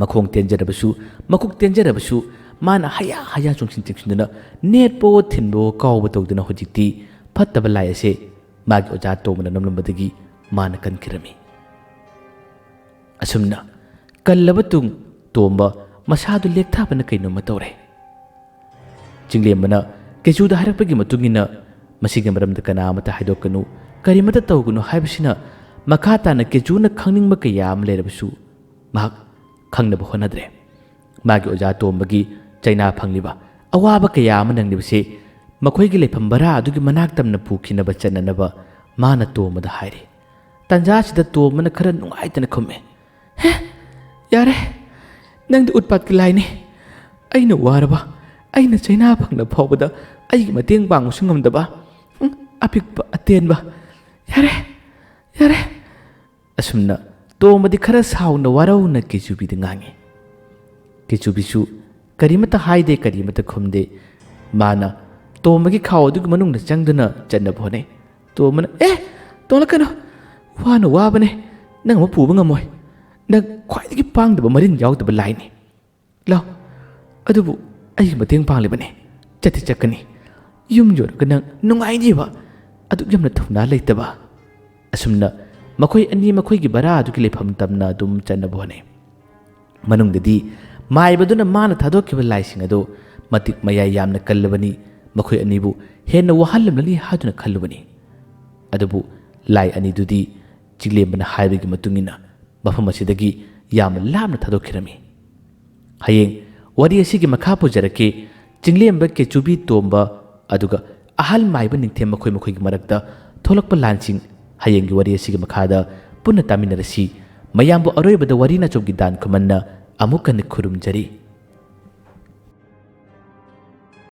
ꯃꯈꯣꯡ ꯇꯦꯟꯖꯔꯕꯁꯨ, ꯃꯈꯨꯠ ꯇꯦꯟꯖꯔꯕꯁꯨ, ꯃꯥꯅ ꯍꯌꯥ ꯍꯌꯥ ꯆꯣꯡꯁꯤꯟ ꯆꯤꯡꯁꯤꯟꯗꯨꯅ ꯅꯦꯠꯄꯋꯣ ꯊꯤꯟꯕꯋꯣ ꯀꯥꯎꯕ ꯇꯧꯗꯨꯅ ꯍꯧꯖꯤꯛꯇꯤ ꯐꯠꯇꯕ ꯂꯥꯏ ꯑꯁꯦ ꯃꯥꯒꯤ ꯑꯣꯖꯥ ꯇꯣꯝꯕꯅ ꯅꯝꯂꯝꯕꯗꯒꯤ ꯃꯥꯅ ꯀꯟꯈꯤꯔꯝꯃꯤ꯫ ꯑꯁꯨꯝꯅ ꯀꯜꯂꯕ ꯇꯨꯡ ꯇꯣꯝꯕ ꯃꯁꯥꯗꯨ ꯂꯦꯛꯊꯕꯅ ꯀꯩꯅꯣꯝꯃ ꯇꯧꯔꯦ꯫ ꯆꯤꯡꯂꯦꯝꯕꯅ ꯀꯦꯆꯨꯗ ꯍꯥꯏꯔꯛꯄꯒꯤ ꯃꯇꯨꯡ ꯏꯟꯅ ꯃꯁꯤꯒꯤ ꯃꯔꯝꯗ ꯀꯅꯥ ꯑꯃꯠꯇ ꯍꯥꯏꯗꯣꯛꯀꯅꯨ, ꯀꯔꯤꯃꯠꯇ ꯇꯧꯒꯅꯨ ꯍꯥꯏꯕꯁꯤꯅ ꯃꯈꯥ ꯇꯥꯅ ꯀꯦꯆꯨꯅ ꯈꯪꯅꯤꯡꯕ ꯀꯌꯥ ꯑꯃ ꯂꯩꯔꯕꯁꯨ ꯃꯍꯥꯛ ꯈꯪꯅꯕ ꯍꯣꯠꯅꯗ꯭ꯔꯦ꯫ ꯃꯥꯒꯤ ꯑꯣꯖꯥ ꯇꯣꯝꯕꯒꯤ ꯆꯩꯅꯥ ꯐꯪꯂꯤꯕ, ꯑꯋꯥꯕ ꯀꯌꯥ ꯑꯃ ꯅꯪꯂꯤꯕꯁꯤ ꯃꯈꯣꯏꯒꯤ ꯂꯩꯐꯝ ꯚꯔꯥ ꯑꯗꯨꯒꯤ ꯃꯅꯥꯛ ꯇꯝꯅ ꯄꯨꯈꯤꯅꯕ ꯆꯠꯅꯅꯕ ꯃꯥꯅ ꯇꯣꯝꯕꯗ ꯍꯥꯏꯔꯤ꯫ ꯇꯥꯟꯖꯥ ꯑꯁꯤꯗ ꯇꯣꯝꯕꯅ ꯈꯔ ꯅꯨꯡꯉꯥꯏꯇꯅ ꯈꯨꯝꯃꯤ, "ꯍꯦ, ꯌꯥꯔꯦ, ꯅꯪꯗꯤ ꯎꯠꯄꯥꯠꯀꯤ ꯂꯥꯏꯅꯤ꯫ ꯑꯩꯅ ꯋꯥꯔꯕ, ꯑꯩꯅ ꯆꯩꯅꯥ ꯐꯪꯂ ꯐꯥꯎꯕꯗ ꯑꯩꯒꯤ ꯃꯇꯦꯡ ꯄꯥꯡꯕꯁꯨ ꯉꯝꯗꯕ, ꯎꯝ, ꯑꯄꯤꯛꯄ ꯑꯇꯦꯟꯕ꯫ "ꯌꯥꯔꯦ, ꯌꯥꯔꯦ!" ꯑꯁꯨꯝꯅ ꯇꯣꯝꯕꯗꯤ ꯈꯔ ꯁꯥꯎꯅ ꯋꯥꯔꯧꯅ ꯀꯦꯆꯨꯕꯤꯗ ꯉꯥꯡꯉꯤ꯫ ꯀꯦꯆꯨꯕꯤꯁꯨ ꯀꯔꯤꯃꯠꯇ ꯍꯥꯏꯗꯦ, ꯀꯔꯤꯃꯠꯇ ꯈꯨꯝꯗꯦ꯫ ꯃꯥꯅ ꯇꯣꯝꯕꯒꯤ ꯈꯥꯎ ꯑꯗꯨꯒꯤ ꯃꯅꯨꯡꯗ ꯆꯪꯗꯨꯅ ꯆꯠꯅꯕ ꯍꯣꯠꯅꯩ꯫ ꯇꯣꯝꯕꯅ, "ꯑꯦ, ꯇꯣꯡꯂꯛꯀꯅꯨ! ꯋꯥꯅ ꯋꯥꯕꯅꯦ, ꯅꯪ ꯑꯃꯨꯛ ꯄꯨꯕ ꯉꯝꯃꯣꯏ꯫ ꯅꯪ ꯈ꯭ꯋꯥꯏꯗꯒꯤ ꯄꯥꯡꯗꯕ, ꯃꯔꯤꯟ ꯌꯥꯎꯗꯕ ꯂꯥꯏꯅꯤ꯫ ꯂꯥꯎ, ꯑꯗꯨꯕꯨ ꯑꯩꯒꯤ ꯃꯇꯦꯡ ꯄꯥꯡꯂꯤꯕꯅꯤ, ꯆꯠꯇꯤ ꯆꯠꯀꯅꯤ꯫ ꯌꯨꯝ ꯌꯧꯔꯒ ꯅꯪ ꯅꯨꯡꯉꯥꯏꯅꯤꯕ, ꯑꯗꯨꯛ ꯌꯥꯝꯅ ꯊꯧꯅꯥ ꯂꯩꯇꯕ!" ꯑꯁꯨꯝꯅ ꯃꯈꯣꯏ ꯑꯅꯤ ꯃꯈꯣꯏꯒꯤ ꯚꯔꯥ ꯑꯗꯨꯒꯤ ꯂꯩꯐꯝ ꯇꯝꯅ ꯑꯗꯨꯝ ꯆꯠꯅꯕ ꯍꯣꯠꯅꯩ꯫ ꯃꯅꯨꯡꯗꯗꯤ ꯃꯥꯏꯕꯗꯨꯅ ꯃꯥꯅ ꯊꯥꯗꯣꯛꯈꯤꯕ ꯂꯥꯏꯁꯤꯡ ꯑꯗꯨ ꯃꯇꯤꯛ ꯃꯌꯥꯏ ꯌꯥꯝꯅ ꯀꯜꯂꯕꯅꯤ, ꯃꯈꯣꯏ ꯑꯅꯤꯕꯨ ꯍꯦꯟꯅ ꯋꯥꯍꯜꯂꯝꯂꯅꯤ ꯍꯥꯏꯗꯨꯅ ꯈꯜꯂꯨꯕꯅꯤ꯫ ꯑꯗꯨꯕꯨ ꯂꯥꯏ ꯑꯅꯤꯗꯨꯗꯤ ꯆꯤꯡꯂꯦꯝꯕꯅ ꯍꯥꯏꯕꯒꯤ ꯃꯇꯨꯡ ꯏꯟꯅ ꯃꯐꯝ ꯑꯁꯤꯗꯒꯤ ꯌꯥꯝꯅ ꯂꯥꯞꯅ ꯊꯥꯗꯣꯛꯈꯤꯔꯝꯃꯤ꯫ ꯍꯌꯦꯡ ꯋꯥꯔꯤ ꯑꯁꯤꯒꯤ ꯃꯈꯥ ꯄꯨꯖꯔꯛꯀꯦ꯫ ꯆꯤꯡꯂꯦꯝꯕ, ꯀꯦꯆꯨꯕꯤ, ꯇꯣꯝꯕ, ꯑꯗꯨꯒ ꯑꯍꯜ ꯃꯥꯏꯕ ꯅꯤꯡꯊꯦꯝ ꯃꯈꯣꯏ ꯃꯈꯣꯏꯒꯤ ꯃꯔꯛꯇ ꯊꯣꯛꯂꯛꯄ ꯂꯥꯟꯁꯤꯡ ꯍꯌꯦꯡꯒꯤ ꯋꯥꯔꯤ ꯑꯁꯤꯒꯤ ꯃꯈꯥꯗ ꯄꯨꯟꯅ ꯇꯥꯃꯤꯟꯅꯔꯁꯤ꯫ ꯃꯌꯥꯝꯕꯨ ꯑꯔꯣꯏꯕꯗ ꯋꯥꯔꯤ ꯅꯆꯨꯝꯒꯤ ꯗꯥꯟ ꯈꯨꯃꯟꯅ ꯑꯃꯨꯛ ꯍꯟꯅ ꯈꯨꯔꯨꯝꯖꯔꯤ꯫